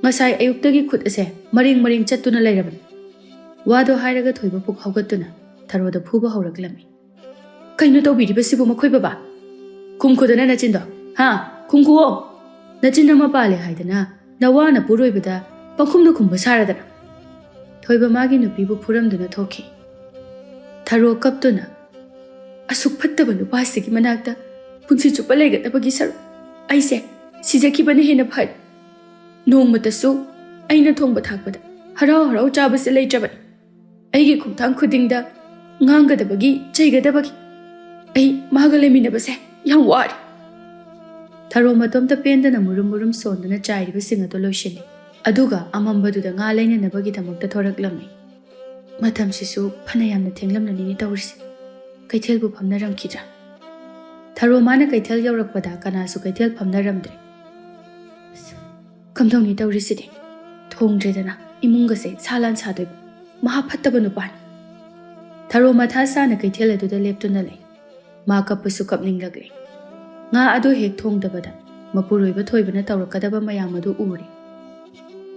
ꯉꯁꯥꯏ ꯑꯌꯨꯛꯇꯒꯤ ꯈꯨꯠ ꯑꯁꯦ ꯃꯔꯦꯡ ꯃꯔꯦꯡ ꯆꯠꯇꯨꯅ ꯂꯩꯔꯕꯅꯤ꯫ ꯋꯥꯗꯣ ꯍꯥꯏꯔꯒ ꯊꯣꯏꯕ ꯄꯨꯛ ꯍꯧꯒꯠꯇꯨꯅ ꯊꯔꯣꯗ ꯐꯨꯕ ꯍꯧꯔꯛꯂꯝꯃꯤ꯫ ꯀꯩꯅꯣ ꯇꯧꯕꯤꯔꯤꯕꯁꯤꯕꯨ ꯃꯈꯣꯏ ꯕꯕꯥ? ꯈꯨꯝꯈꯨꯗꯅ ꯅꯆꯤꯟꯗꯣ꯫ ꯍꯥ? ꯈꯨꯝꯈꯨꯑꯣ꯫ ꯅꯆꯤꯟ ꯑꯃ ꯄꯥꯜꯂꯦ ꯍꯥꯏꯗꯅ ꯅꯋꯥ ꯅꯄꯨꯔꯣꯏꯕꯗ ꯄꯪꯈꯨꯝꯗ ꯈꯨꯝꯕ ꯁꯥꯔꯗꯅ꯫ ꯊꯣꯏꯕ ꯃꯥꯒꯤ ꯅꯨꯄꯤꯕꯨ ꯐꯨꯔꯝꯗꯨꯅ ꯊꯣꯛꯈꯤ꯫ ꯊꯔꯣ ꯀꯞꯇꯨꯅ, "ꯑꯁꯨꯛ ꯐꯠꯇꯕ ꯅꯨꯄꯥꯁꯤꯒꯤ ꯃꯅꯥꯛꯇ ꯄꯨꯟꯁꯤ ꯆꯨꯞꯄ ꯂꯩꯒꯗꯕꯒꯤ ꯁꯔꯨꯛ ꯑꯩꯁꯦ ꯁꯤꯖꯈꯤꯕꯅ ꯍꯦꯟꯅ ꯐꯔꯦ꯫ ꯅꯣꯡꯃꯇꯁꯨ ꯑꯩꯅ ꯊꯣꯡꯕ ꯊꯥꯛꯄꯗ ꯍꯔꯥꯎ ꯍꯔꯥꯎ ꯆꯥꯕꯁꯦ ꯂꯩꯇ꯭ꯔꯕꯅꯤ꯫ ꯑꯩꯒꯤ ꯈꯣꯡꯊꯥꯡ ꯈꯨꯗꯤꯡꯗ ꯉꯥꯡꯒꯗꯕꯒꯤ, ꯆꯩꯒꯗꯕꯒꯤ꯫ ꯑꯩ ꯃꯥꯒ ꯂꯩꯃꯤꯟꯅꯕꯁꯦ ꯌꯥꯝ ꯋꯥꯔꯦ꯫" ꯊꯔꯣ ꯃꯇꯣꯝꯇ ꯄꯦꯟꯗꯅ ꯃꯨꯔꯨꯝ ꯃꯨꯔꯨꯝ ꯁꯣꯟꯗꯨꯅ ꯆꯥꯏꯔꯤꯕꯁꯤꯡ ꯑꯗꯨ ꯂꯣꯏꯁꯤꯜꯂꯤ꯫ ꯑꯗꯨꯒ ꯑꯃꯝꯕꯗꯨꯗ ꯉꯥ ꯂꯩꯅꯅꯕꯒꯤꯗꯃꯛꯇ ꯊꯣꯔꯛꯂꯝꯃꯤ꯫ ꯃꯇꯝꯁꯤꯁꯨ ꯐꯅ ꯌꯥꯝꯅ ꯊꯦꯡꯂꯝꯂꯅꯤꯅꯦ ꯇꯧꯔꯤꯁꯦ꯫ ꯀꯩꯊꯦꯜꯕꯨ ꯐꯝꯅꯔꯝꯈꯤꯗ꯭ꯔꯥ? ꯊꯔꯣ ꯃꯥꯅ ꯀꯩꯊꯦꯜ ꯌꯧꯔꯛꯄꯗ ꯀꯅꯥꯁꯨ ꯀꯩꯊꯦꯜ ꯐꯝꯅꯔꯝꯗ꯭ꯔꯦ꯫ ꯑꯁ, ꯀꯝꯗꯧꯅꯤ ꯇꯧꯔꯤꯁꯤꯗꯤ? ꯊꯣꯡꯗ꯭ꯔꯦꯗꯅ, ꯏꯃꯨꯡꯒꯁꯦ ꯁꯥ ꯂꯥꯟ ꯁꯥꯗꯣꯏꯕ꯫ ꯃꯍꯥ ꯐꯠꯇꯕ ꯅꯨꯄꯥꯅꯤ꯫ ꯊꯔꯣ ꯃꯊꯥ ꯁꯥꯅ ꯀꯩꯊꯦꯜ ꯑꯗꯨꯗ ꯂꯦꯞꯇꯨꯅ ꯂꯩ꯫ ꯃꯥ ꯀꯞꯄꯁꯨ ꯀꯞꯅꯤꯡꯂꯛꯂꯦ꯫ ꯉꯥ ꯑꯗꯨ ꯍꯦꯛ ꯊꯣꯡꯗꯕꯗ ꯃꯄꯨꯔꯣꯏꯕ ꯊꯣꯏꯕꯅ ꯇꯧꯔꯛꯀꯗꯕ ꯃꯌꯥꯝ ꯑꯗꯨ ꯎꯔꯦ꯫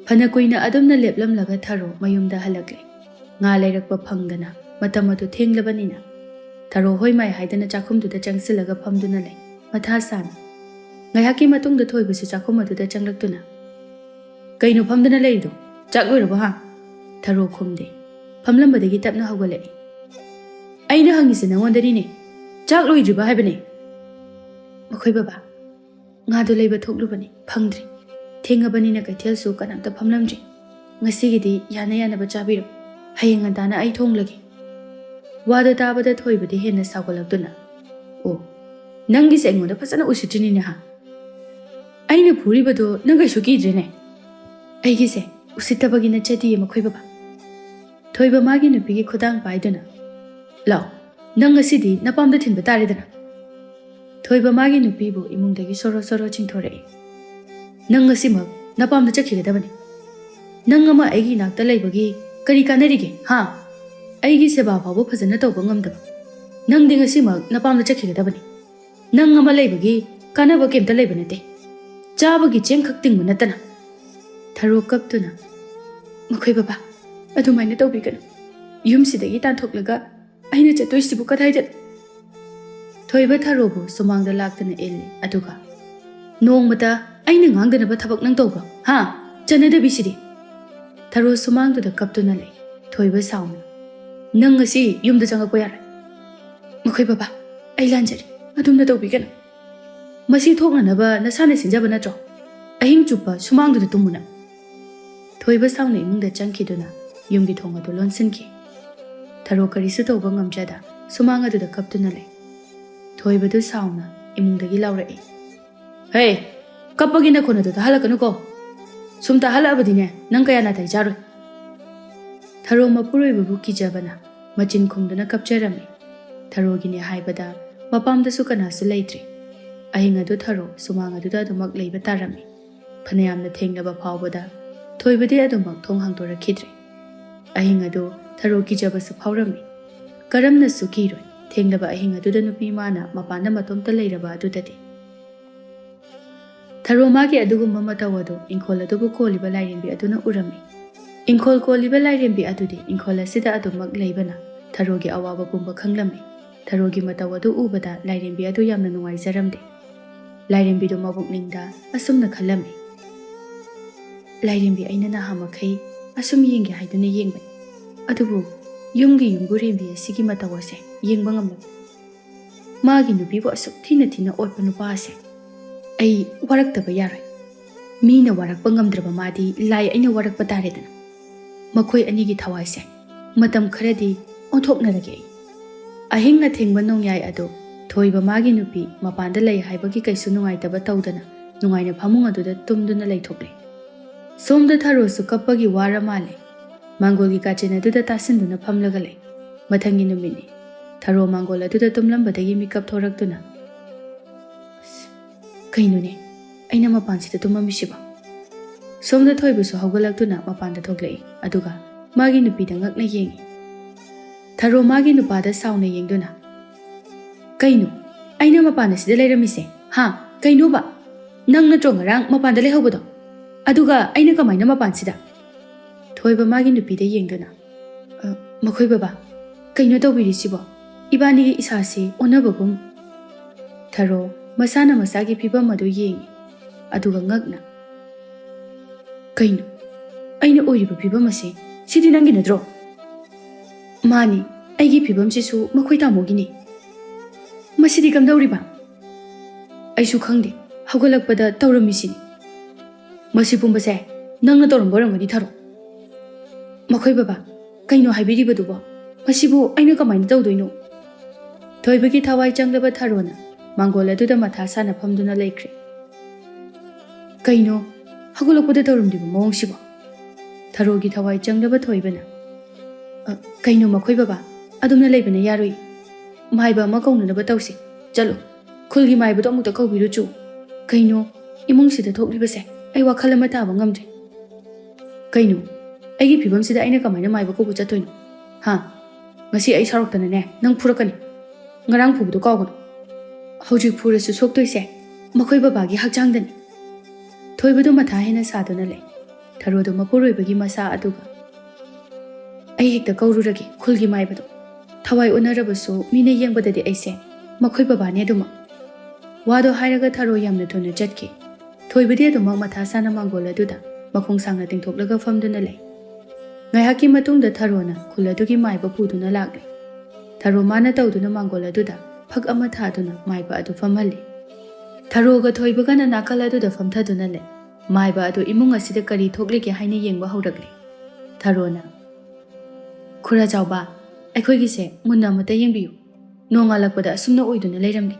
ꯐꯅ ꯀꯨꯏꯅ ꯑꯗꯨꯝꯅ ꯂꯦꯞꯂꯝꯂꯒ ꯊꯔꯣ ꯃꯌꯨꯝꯗ ꯍꯜꯂꯛꯂꯦ꯫ ꯉꯥ ꯂꯩꯔꯛꯄ ꯐꯪꯗꯅ ꯃꯇꯝ ꯑꯗꯨ ꯊꯦꯡꯂꯕꯅꯤꯅ ꯊꯔꯣ ꯍꯣꯏ ꯃꯥꯏ ꯍꯥꯏꯗꯅ ꯆꯥꯛꯈꯨꯝꯗꯨꯗ ꯆꯪꯁꯤꯜꯂꯒ ꯐꯝꯗꯨꯅ ꯂꯩ, ꯃꯊꯥ ꯁꯥꯅ꯫ ꯉꯥꯏꯍꯥꯛꯀꯤ ꯃꯇꯨꯡꯗ ꯊꯣꯏꯕꯁꯨ ꯆꯥꯛꯈꯨꯝ ꯑꯗꯨꯗ ꯆꯪꯂꯛꯇꯨꯅ, "ꯀꯩꯅꯣ ꯐꯝꯗꯅ ꯂꯩꯔꯤꯗꯣ? ꯆꯥꯛ ꯂꯣꯏꯔꯕꯣ ꯍꯥ?" ꯊꯔꯣ ꯈꯨꯝꯗꯦ꯫ ꯐꯝꯂꯝꯕꯗꯒꯤ ꯇꯞꯅ ꯍꯧꯒꯠꯂꯛꯏ꯫ "ꯑꯩꯅ ꯍꯪꯉꯤꯁꯦ ꯅꯉꯣꯟꯗꯅꯤꯅꯦ, ꯆꯥꯛ ꯂꯣꯏꯗ꯭ꯔꯤꯕ ꯍꯥꯏꯕꯅꯦ?" "ꯃꯈꯣꯏ ꯕꯕꯥ, ꯉꯥꯗꯣ ꯂꯩꯕ ꯊꯣꯛꯂꯨꯕꯅꯤ, ꯐꯪꯗ꯭ꯔꯤ꯫ ꯊꯦꯡꯉꯕꯅꯤꯅ ꯀꯩꯊꯦꯜꯁꯨ ꯀꯅꯥꯝꯇ ꯐꯝꯂꯝꯗ꯭ꯔꯤ꯫ ꯉꯁꯤꯒꯤꯗꯤ ꯌꯥꯅ ꯌꯥꯅꯕ ꯆꯥꯕꯤꯔꯣ, ꯍꯌꯦꯡ ꯉꯟꯇꯥꯅ ꯑꯩ ꯊꯣꯡꯂꯒꯦ꯫" ꯋꯥꯗꯣ ꯇꯥꯕꯗ ꯊꯣꯏꯕꯗꯤ ꯍꯦꯟꯅ ꯁꯥꯎꯒꯠꯂꯛꯇꯨꯅ, "ꯑꯣ, ꯅꯪꯒꯤꯁꯦ ꯑꯩꯉꯣꯟꯗ ꯐꯖꯅ ꯎꯁꯤꯠꯇ꯭ꯔꯤꯅꯤꯅꯦ ꯍꯥ? ꯑꯩꯅ ꯐꯨꯔꯤꯕꯗꯣ ꯅꯪ ꯀꯩꯁꯨ ꯀꯤꯗ꯭ꯔꯦꯅꯦ?" "ꯑꯩꯒꯤꯁꯦ ꯎꯁꯤꯠꯇꯕꯒꯤ ꯅꯠꯆꯗꯤꯌꯦ ꯃꯈꯣꯏ ꯕꯕꯥ꯫" ꯊꯣꯏꯕ ꯃꯥꯒꯤ ꯅꯨꯄꯤꯒꯤ ꯈꯨꯗꯥꯡ ꯄꯥꯏꯗꯨꯅ, "ꯂꯥꯎ, ꯅꯪ ꯉꯁꯤꯗꯤ ꯅꯄꯥꯝꯗ ꯊꯤꯟꯕ ꯇꯥꯔꯦꯗꯅ꯫" ꯊꯣꯏꯕ ꯃꯥꯒꯤ ꯅꯨꯄꯤꯕꯨ ꯏꯃꯨꯡꯗꯒꯤ ꯁꯣꯔꯣ ꯁꯣꯔꯣ ꯆꯤꯡꯊꯣꯔꯛꯏ꯫ "ꯅꯪ ꯉꯁꯤꯃꯛ ꯅꯄꯥꯝꯗ ꯆꯠꯈꯤꯒꯗꯕꯅꯤ꯫ ꯅꯪ ꯑꯃ ꯑꯩꯒꯤ ꯏꯅꯥꯛꯇ ꯂꯩꯕꯒꯤ ꯀꯔꯤ ꯀꯥꯟꯅꯔꯤꯒꯦ ꯍꯥ? ꯑꯩꯒꯤ ꯁꯦꯕꯥ ꯐꯥꯎꯕ ꯐꯖꯅ ꯇꯧꯕ ꯉꯝꯗꯕ ꯅꯪꯗꯤ ꯉꯁꯤꯃꯛ ꯅꯄꯥꯝꯗ ꯆꯠꯈꯤꯒꯗꯕꯅꯤ꯫ ꯅꯪ ꯑꯃ ꯂꯩꯕꯒꯤ ꯀꯥꯟꯅꯕ ꯀꯩꯝꯇ ꯂꯩꯕ ꯅꯠꯇꯦ꯫ ꯆꯥꯕꯒꯤ ꯆꯦꯡꯈꯛ ꯇꯤꯡꯕ ꯅꯠꯇꯅ꯫" ꯊꯔꯣ ꯀꯞꯇꯨꯅ, "ꯃꯈꯣꯏ ꯕꯕꯥ, ꯑꯗꯨꯃꯥꯏꯅ ꯇꯧꯕꯤꯒꯅꯨ꯫ ꯌꯨꯝꯁꯤꯗꯒꯤ ꯇꯥꯟꯊꯣꯛꯂꯒ ꯑꯩꯅ ꯆꯠꯇꯣꯏꯁꯤꯕꯨ ꯀꯗꯥꯏꯗ?" ꯊꯣꯏꯕ ꯊꯔꯣꯕꯨ ꯁꯨꯃꯥꯡꯗ ꯂꯥꯛꯇꯨꯅ ꯏꯜꯂꯤ, ꯑꯗꯨꯒ, "ꯅꯣꯡꯃꯇ ꯑꯩꯅ ꯉꯥꯡꯗꯅꯕ ꯊꯕꯛ ꯅꯪ ꯇꯧꯕ꯭ꯔꯣ ꯍꯥ? ꯆꯠꯅꯗꯕꯤꯁꯤꯗꯤ!" ꯊꯔꯣ ꯁꯨꯃꯥꯡꯗꯨꯗ ꯀꯞꯇꯨꯅ ꯂꯩ꯫ ꯊꯣꯏꯕ ꯁꯥꯎꯅ, "ꯅꯪ ꯉꯁꯤ ꯌꯨꯝꯗ ꯆꯪꯉꯛꯄ ꯌꯥꯔꯣꯏ꯫" "ꯃꯈꯣꯏ ꯕꯕꯥ, ꯑꯩ ꯂꯥꯟꯖꯔꯦ, ꯑꯗꯨꯝꯅ ꯇꯧꯕꯤꯒꯅꯨ꯫ ꯃꯁꯤ ꯊꯣꯛꯅꯅꯕ ꯅꯁꯥꯅ ꯁꯤꯟꯖꯕ ꯅꯠꯇ꯭ꯔꯣ? ꯑꯍꯤꯡ ꯆꯨꯞꯄ ꯁꯨꯃꯥꯡꯗꯨꯗ ꯇꯨꯝꯃꯨ ꯅꯪ꯫" ꯊꯣꯏꯕ ꯁꯥꯎꯅ ꯏꯃꯨꯡꯗ ꯆꯪꯈꯤꯗꯨꯅ ꯌꯨꯝꯒꯤ ꯊꯣꯡ ꯑꯗꯨ ꯂꯣꯟꯁꯤꯟꯈꯤ꯫ ꯊꯔꯣ ꯀꯔꯤꯁꯨ ꯇꯧꯕ ꯉꯝꯖꯗ ꯁꯨꯃꯥꯡ ꯑꯗꯨꯗ ꯀꯞꯇꯨꯅ ꯂꯩ꯫ ꯊꯣꯏꯕꯗꯨ ꯁꯥꯎꯅ ꯏꯃꯨꯡꯗꯒꯤ ꯂꯥꯎꯔꯛꯏ, "ꯍꯦ, ꯀꯞꯄꯒꯤ ꯅꯈꯣꯟ ꯑꯗꯨ ꯇꯥꯍꯜꯂꯛꯀꯅꯨꯀꯣ꯫ ꯁꯨꯝ ꯇꯥꯍꯜꯂꯛꯑꯕꯗꯤꯅꯦ, ꯅꯪ ꯀꯌꯥ ꯅꯥꯇꯩ ꯆꯥꯔꯣꯏ꯫" ꯊꯔꯣ ꯃꯄꯨꯔꯣꯏꯕꯕꯨ ꯀꯤꯖꯕꯅ ꯃꯆꯤꯟ ꯈꯨꯝꯗꯨꯅ ꯀꯞꯆꯔꯝꯃꯤ꯫ ꯊꯔꯣꯒꯤꯅꯦ ꯍꯥꯏꯕꯗ ꯃꯄꯥꯝꯗꯁꯨ ꯀꯅꯥꯁꯨ ꯂꯩꯇ꯭ꯔꯤ꯫ ꯑꯍꯤꯡ ꯑꯗꯨ ꯊꯔꯣ ꯁꯨꯃꯥꯡ ꯑꯗꯨꯗ ꯑꯗꯨꯃꯛ ꯂꯩꯕ ꯇꯥꯔꯝꯃꯤ꯫ ꯐꯅꯌꯥꯝꯅ ꯊꯦꯡꯂꯕ ꯐꯥꯎꯕꯗ ꯊꯣꯏꯕꯗꯤ ꯑꯗꯨꯃꯛ ꯊꯣꯡ ꯍꯥꯡꯗꯣꯔꯛꯈꯤꯗ꯭ꯔꯦ꯫ ꯑꯍꯤꯡ ꯑꯗꯨ ꯊꯔꯣ ꯀꯤꯖꯕꯁꯨ ꯐꯥꯎꯔꯝꯃꯤ꯫ ꯀꯔꯝꯅꯁꯨ ꯀꯤꯔꯣꯏ, ꯊꯦꯡꯂꯕ ꯑꯍꯤꯡ ꯑꯗꯨꯗ ꯅꯨꯄꯤ ꯃꯥꯅ ꯃꯄꯥꯟꯗ ꯃꯇꯣꯝꯇ ꯂꯩꯔꯕ ꯑꯗꯨꯗꯗꯤ꯫ ꯊꯔꯣ ꯃꯥꯒꯤ ꯑꯗꯨꯒꯨꯝꯕ ꯃꯇꯧ ꯑꯗꯨ ꯏꯪꯈꯣꯜ ꯑꯗꯨꯕꯨ ꯀꯣꯜꯂꯤꯕ ꯂꯥꯏꯔꯦꯝꯕꯤ ꯑꯗꯨꯅ ꯎꯔꯝꯃꯤ꯫ ꯏꯪꯈꯣꯜ ꯀꯣꯜꯂꯤꯕ ꯂꯥꯏꯔꯦꯝꯕꯤ ꯑꯗꯨꯗꯤ ꯏꯪꯈꯣꯜ ꯑꯁꯤꯗ ꯑꯗꯨꯃꯛ ꯂꯩꯕꯅ ꯊꯔꯣꯒꯤ ꯑꯋꯥꯕ ꯄꯨꯝꯕ ꯈꯪꯂꯝꯃꯤ꯫ ꯊꯔꯣꯒꯤ ꯃꯇꯧ ꯑꯗꯨ ꯎꯕꯗ ꯂꯥꯏꯔꯦꯝꯕꯤ ꯑꯗꯨ ꯌꯥꯝꯅ ꯅꯨꯡꯉꯥꯏꯖꯔꯝꯗꯦ꯫ ꯂꯥꯏꯔꯦꯝꯕꯤꯗꯨ ꯃꯕꯨꯛꯅꯤꯡꯗ ꯑꯁꯨꯝꯅ ꯈꯜꯂꯝꯃꯤ, "ꯂꯥꯏꯔꯦꯝꯕꯤ ꯑꯩꯅ ꯅꯍꯥ ꯃꯈꯩ ꯑꯁꯨꯝ ꯌꯦꯡꯒꯦ ꯍꯥꯏꯗꯨꯅ ꯌꯦꯡꯕꯅꯤ, ꯑꯗꯨꯕꯨ ꯌꯨꯝꯒꯤ ꯌꯨꯝꯕꯨꯔꯦꯝꯕꯤ ꯑꯁꯤꯒꯤ ꯃꯇꯧ ꯑꯁꯦ ꯌꯦꯡꯕ ꯉꯝꯂꯝꯃꯤ꯫ ꯃꯥꯒꯤ ꯅꯨꯄꯤꯕꯨ ꯑꯁꯨꯛ ꯊꯤꯅ ꯊꯤꯅ ꯑꯣꯠꯄ ꯅꯨꯄꯥ ꯑꯁꯦ ꯑꯩ ꯋꯥꯔꯛꯇꯕ ꯌꯥꯔꯣꯏ꯫ ꯃꯤꯅ ꯋꯥꯔꯛꯄ ꯉꯝꯗ꯭ꯔꯕ ꯃꯥꯗꯤ ꯂꯥꯏ ꯑꯩꯅ ꯋꯥꯔꯛꯄ ꯇꯥꯔꯦꯗꯅ꯫ ꯃꯈꯣꯏ ꯑꯅꯤꯒꯤ ꯊꯋꯥꯏꯁꯦ ꯃꯇꯝ ꯈꯔꯗꯤ ꯑꯣꯟꯊꯣꯛꯅꯔꯒꯦ ꯑꯩ꯫" ꯑꯍꯤꯡ ꯑꯊꯦꯡꯕ ꯅꯣꯡꯌꯥꯏ ꯑꯗꯨ ꯊꯣꯏꯕ ꯃꯥꯒꯤ ꯅꯨꯄꯤ ꯃꯄꯥꯟꯗ ꯂꯩ ꯍꯥꯏꯕꯒꯤ ꯀꯩꯁꯨ ꯅꯨꯡꯉꯥꯏꯇꯕ ꯇꯧꯗꯅ ꯅꯨꯡꯉꯥꯏꯅ ꯐꯃꯨꯡ ꯑꯗꯨꯗ ꯇꯨꯝꯗꯨꯅ ꯂꯩꯊꯣꯛꯂꯦ꯫ ꯁꯣꯝꯗ ꯊꯔꯣꯁꯨ ꯀꯞꯄꯒꯤ ꯋꯥꯔ ꯃꯥꯜꯂꯦ꯫ ꯃꯥꯡꯒꯣꯜꯒꯤ ꯀꯥꯆꯤꯟ ꯑꯗꯨꯗ ꯇꯥꯁꯤꯟꯗꯨꯅ ꯐꯝꯂꯒ ꯂꯩ꯫ ꯃꯊꯪꯒꯤ ꯅꯨꯃꯤꯠꯅꯤ꯫ ꯊꯔꯣ ꯃꯥꯡꯒꯣꯜ ꯑꯗꯨꯗ ꯇꯨꯝꯂꯝꯕꯗꯒꯤ ꯃꯤꯀꯞ ꯊꯣꯔꯛꯇꯨꯅ, "ꯑꯁ, ꯀꯩꯅꯣꯅꯦ ꯑꯩꯅ ꯃꯄꯥꯟꯁꯤꯗ ꯇꯨꯝꯃꯝꯃꯤꯁꯤꯕꯣ?" ꯁꯣꯝꯗ ꯊꯣꯏꯕꯁꯨ ꯍꯧꯒꯠꯂꯛꯇꯨꯅ ꯃꯄꯥꯟꯗ ꯊꯣꯛꯂꯛꯏ꯫ ꯑꯗꯨꯒ ꯃꯥꯒꯤ ꯅꯨꯄꯤꯗ ꯉꯛꯅ ꯌꯦꯡꯉꯤ꯫ ꯊꯔꯣ ꯃꯥꯒꯤ ꯅꯨꯄꯥꯗ ꯁꯥꯎꯅ ꯌꯦꯡꯗꯨꯅ, "ꯀꯩꯅꯣ ꯑꯩꯅ ꯃꯄꯥꯟ ꯑꯁꯤꯗ ꯂꯩꯔꯝꯃꯤꯁꯦ? ꯍꯥ? ꯀꯩꯅꯣꯕ? ꯅꯪ ꯅꯠꯇ꯭ꯔꯣ ꯉꯔꯥꯡ ꯃꯄꯥꯟꯗ ꯂꯩꯍꯧꯕꯗꯣ? ꯑꯗꯨꯒ ꯑꯩꯅ ꯀꯃꯥꯏꯅ ꯃꯄꯥꯟꯁꯤꯗ?" ꯊꯣꯏꯕ ꯃꯥꯒꯤ ꯅꯨꯄꯤꯗ ꯌꯦꯡꯗꯨꯅ, "ꯑ, ꯃꯈꯣꯏ ꯕꯕꯥ, ꯀꯩꯅꯣ ꯇꯧꯕꯤꯔꯤꯁꯤꯕꯣ? ꯏꯕꯥꯅꯤꯒꯤ ꯏꯁꯥꯁꯤ ꯑꯣꯟꯅꯕꯒꯨꯝ꯫" ꯊꯔꯣ ꯃꯁꯥꯅ ꯃꯁꯥꯒꯤ ꯐꯤꯕꯝ ꯑꯗꯨ ꯌꯦꯡꯉꯤ, ꯑꯗꯨꯒ ꯉꯛꯅ, "ꯀꯩꯅꯣ? ꯑꯩꯅ ꯑꯣꯏꯔꯤꯕ ꯐꯤꯕꯝ ꯑꯁꯤ, ꯁꯤꯗꯤ ꯅꯪꯒꯤ ꯅꯠꯇ꯭ꯔꯣ?" "ꯃꯥꯅꯤ, ꯑꯩꯒꯤ ꯐꯤꯕꯝꯁꯤꯁꯨ ꯃꯈꯣꯏ ꯇꯥꯃꯣꯒꯤꯅꯤ꯫ ꯃꯁꯤꯗꯤ ꯀꯝꯗꯧꯔꯤꯕ?" "ꯑꯩꯁꯨ ꯈꯪꯗꯦ, ꯍꯧꯒꯠꯂꯛꯄꯗ ꯇꯧꯔꯝꯃꯤꯁꯤꯅꯤ꯫" "ꯃꯁꯤ ꯄꯨꯝꯕꯁꯦ ꯅꯪꯅ ꯇꯧꯔꯝꯕ ꯑꯣꯏꯔꯝꯒꯅꯤ, ꯊꯔꯣ꯫" "ꯃꯈꯣꯏ ꯕꯕꯥ, ꯀꯩꯅꯣ ꯍꯥꯏꯕꯤꯔꯤꯕꯗꯨꯕꯣ? ꯃꯁꯤꯕꯨ ꯑꯩꯅ ꯀꯃꯥꯏꯅ ꯇꯧꯗꯣꯏꯅꯣ?" ꯊꯣꯏꯕꯒꯤ ꯊꯋꯥꯏ ꯆꯪꯂꯕ ꯊꯔꯣꯅ ꯃꯥꯡꯒꯣꯜ ꯑꯗꯨꯗ ꯃꯊꯥ ꯁꯥꯅ ꯐꯝꯗꯨꯅ ꯂꯩꯈ꯭ꯔꯦ꯫ "ꯀꯩꯅꯣ ꯍꯧꯒꯠꯂꯛꯄꯗ ꯇꯧꯔꯝꯂꯤꯕ ꯃꯑꯣꯡꯁꯤꯕꯣ?" ꯊꯔꯣꯒꯤ ꯊꯋꯥꯏ ꯆꯪꯂꯕ ꯊꯣꯏꯕꯅ, "ꯑ, ꯀꯩꯅꯣ ꯃꯈꯣꯏ ꯕꯕꯥ, ꯑꯗꯨꯝꯅ ꯂꯩꯕꯅ ꯌꯥꯔꯣꯏ꯫ ꯃꯥꯏꯕ ꯑꯃ ꯀꯧꯅꯅꯕ ꯇꯧꯁꯤ꯫ ꯆꯠꯂꯣ, ꯈꯨꯜꯒꯤ ꯃꯥꯏꯕꯗꯣ ꯑꯃꯨꯛꯇ ꯀꯧꯕꯤꯔꯨꯆꯣ꯫ ꯀꯩꯅꯣ ꯏꯃꯨꯡꯁꯤꯗ ꯊꯣꯛꯂꯤꯕꯁꯦ? ꯑꯩ ꯋꯥꯈꯜ ꯑꯃ ꯇꯥꯕ ꯉꯝꯗ꯭ꯔꯦ꯫ ꯀꯩꯅꯣ, ꯑꯩꯒꯤ ꯐꯤꯕꯝꯁꯤꯗ ꯑꯩꯅ ꯀꯃꯥꯏꯅ ꯃꯥꯏꯕ ꯀꯧꯕ ꯆꯠꯇꯣꯏꯅꯣ? ꯍꯥ? ꯉꯁꯤ ꯑꯩ ꯁꯥꯎꯔꯛꯇꯅꯅꯦ, ꯅꯪ ꯐꯨꯔꯛꯀꯅꯤ꯫ ꯉꯔꯥꯡ ꯐꯨꯕꯗꯣ ꯀꯥꯎꯒꯅꯨ꯫ ꯍꯧꯖꯤꯛ ꯐꯨꯔꯁꯨ ꯁꯣꯛꯇꯣꯏꯁꯦ ꯃꯈꯣꯏ ꯕꯕꯥꯒꯤ ꯍꯛꯆꯥꯡꯗꯅꯤ꯫" ꯊꯣꯏꯕꯗꯣ ꯃꯊꯥ ꯍꯦꯟꯅ ꯁꯥꯗꯨꯅ ꯂꯩ꯫ ꯊꯔꯣꯗꯣ ꯃꯄꯨꯔꯣꯏꯕꯒꯤ ꯃꯁꯥ ꯑꯗꯨꯒ꯫ "ꯑꯩ ꯍꯦꯛꯇ ꯀꯧꯔꯨꯔꯒꯦ ꯈꯨꯜꯒꯤ ꯃꯥꯏꯕꯗꯣ꯫ ꯊꯋꯥꯏ ꯑꯣꯟꯅꯔꯕꯁꯨ ꯃꯤꯅ ꯌꯦꯡꯕꯗꯗꯤ ꯑꯩꯁꯦ ꯃꯈꯣꯏ ꯕꯕꯥꯅꯦ ꯑꯗꯨꯃꯛ꯫" ꯋꯥꯗꯣ ꯍꯥꯏꯔꯒ ꯊꯔꯣ ꯌꯥꯝꯅ ꯊꯨꯅ ꯆꯠꯈꯤ꯫ ꯊꯣꯏꯕꯗꯤ ꯑꯗꯨꯃꯛ ꯃꯊꯥ ꯁꯥꯅ ꯃꯥꯡꯒꯣꯜ ꯑꯗꯨꯗ ꯃꯈꯣꯡ ꯁꯥꯡꯅ ꯇꯤꯡꯊꯣꯛꯂꯒ ꯐꯝꯗꯨꯅ ꯂꯩ꯫ ꯉꯥꯏꯍꯥꯛꯀꯤ ꯃꯇꯨꯡꯗ ꯊꯔꯣꯅ ꯈꯨꯜ ꯑꯗꯨꯒꯤ ꯃꯥꯏꯕ ꯄꯨꯗꯨꯅ ꯂꯥꯛꯂꯦ꯫ ꯊꯔꯣ ꯃꯥꯅ ꯇꯧꯗꯨꯅ ꯃꯥꯡꯒꯣꯜ ꯑꯗꯨꯗ ꯐꯛ ꯑꯃ ꯊꯥꯗꯨꯅ ꯃꯥꯏꯕ ꯑꯗꯨ ꯐꯝꯍꯜꯂꯤ꯫ ꯊꯔꯣꯒ ꯊꯣꯏꯕꯒꯅ ꯅꯥꯀꯜ ꯑꯗꯨꯗ ꯐꯝꯊꯗꯨꯅ ꯂꯩ꯫ ꯃꯥꯏꯕ ꯑꯗꯨ ꯏꯃꯨꯡ ꯑꯁꯤꯗ ꯀꯔꯤ ꯊꯣꯛꯂꯤꯒꯦ ꯍꯥꯏꯅ ꯌꯦꯡꯕ ꯍꯧꯔꯛꯂꯦ꯫ ꯊꯔꯣꯅ, "ꯈꯨꯔꯥ ꯆꯥꯎꯕ, ꯑꯩꯈꯣꯏꯒꯤꯁꯦ ꯃꯨꯟꯅ ꯑꯃꯇ ꯌꯦꯡꯕꯤꯌꯨ꯫ ꯅꯣꯡꯉꯥꯜꯂꯛꯄꯗ ꯑꯁꯨꯝꯅ ꯑꯣꯏꯗꯨꯅ ꯂꯩꯔꯝꯂꯦ꯫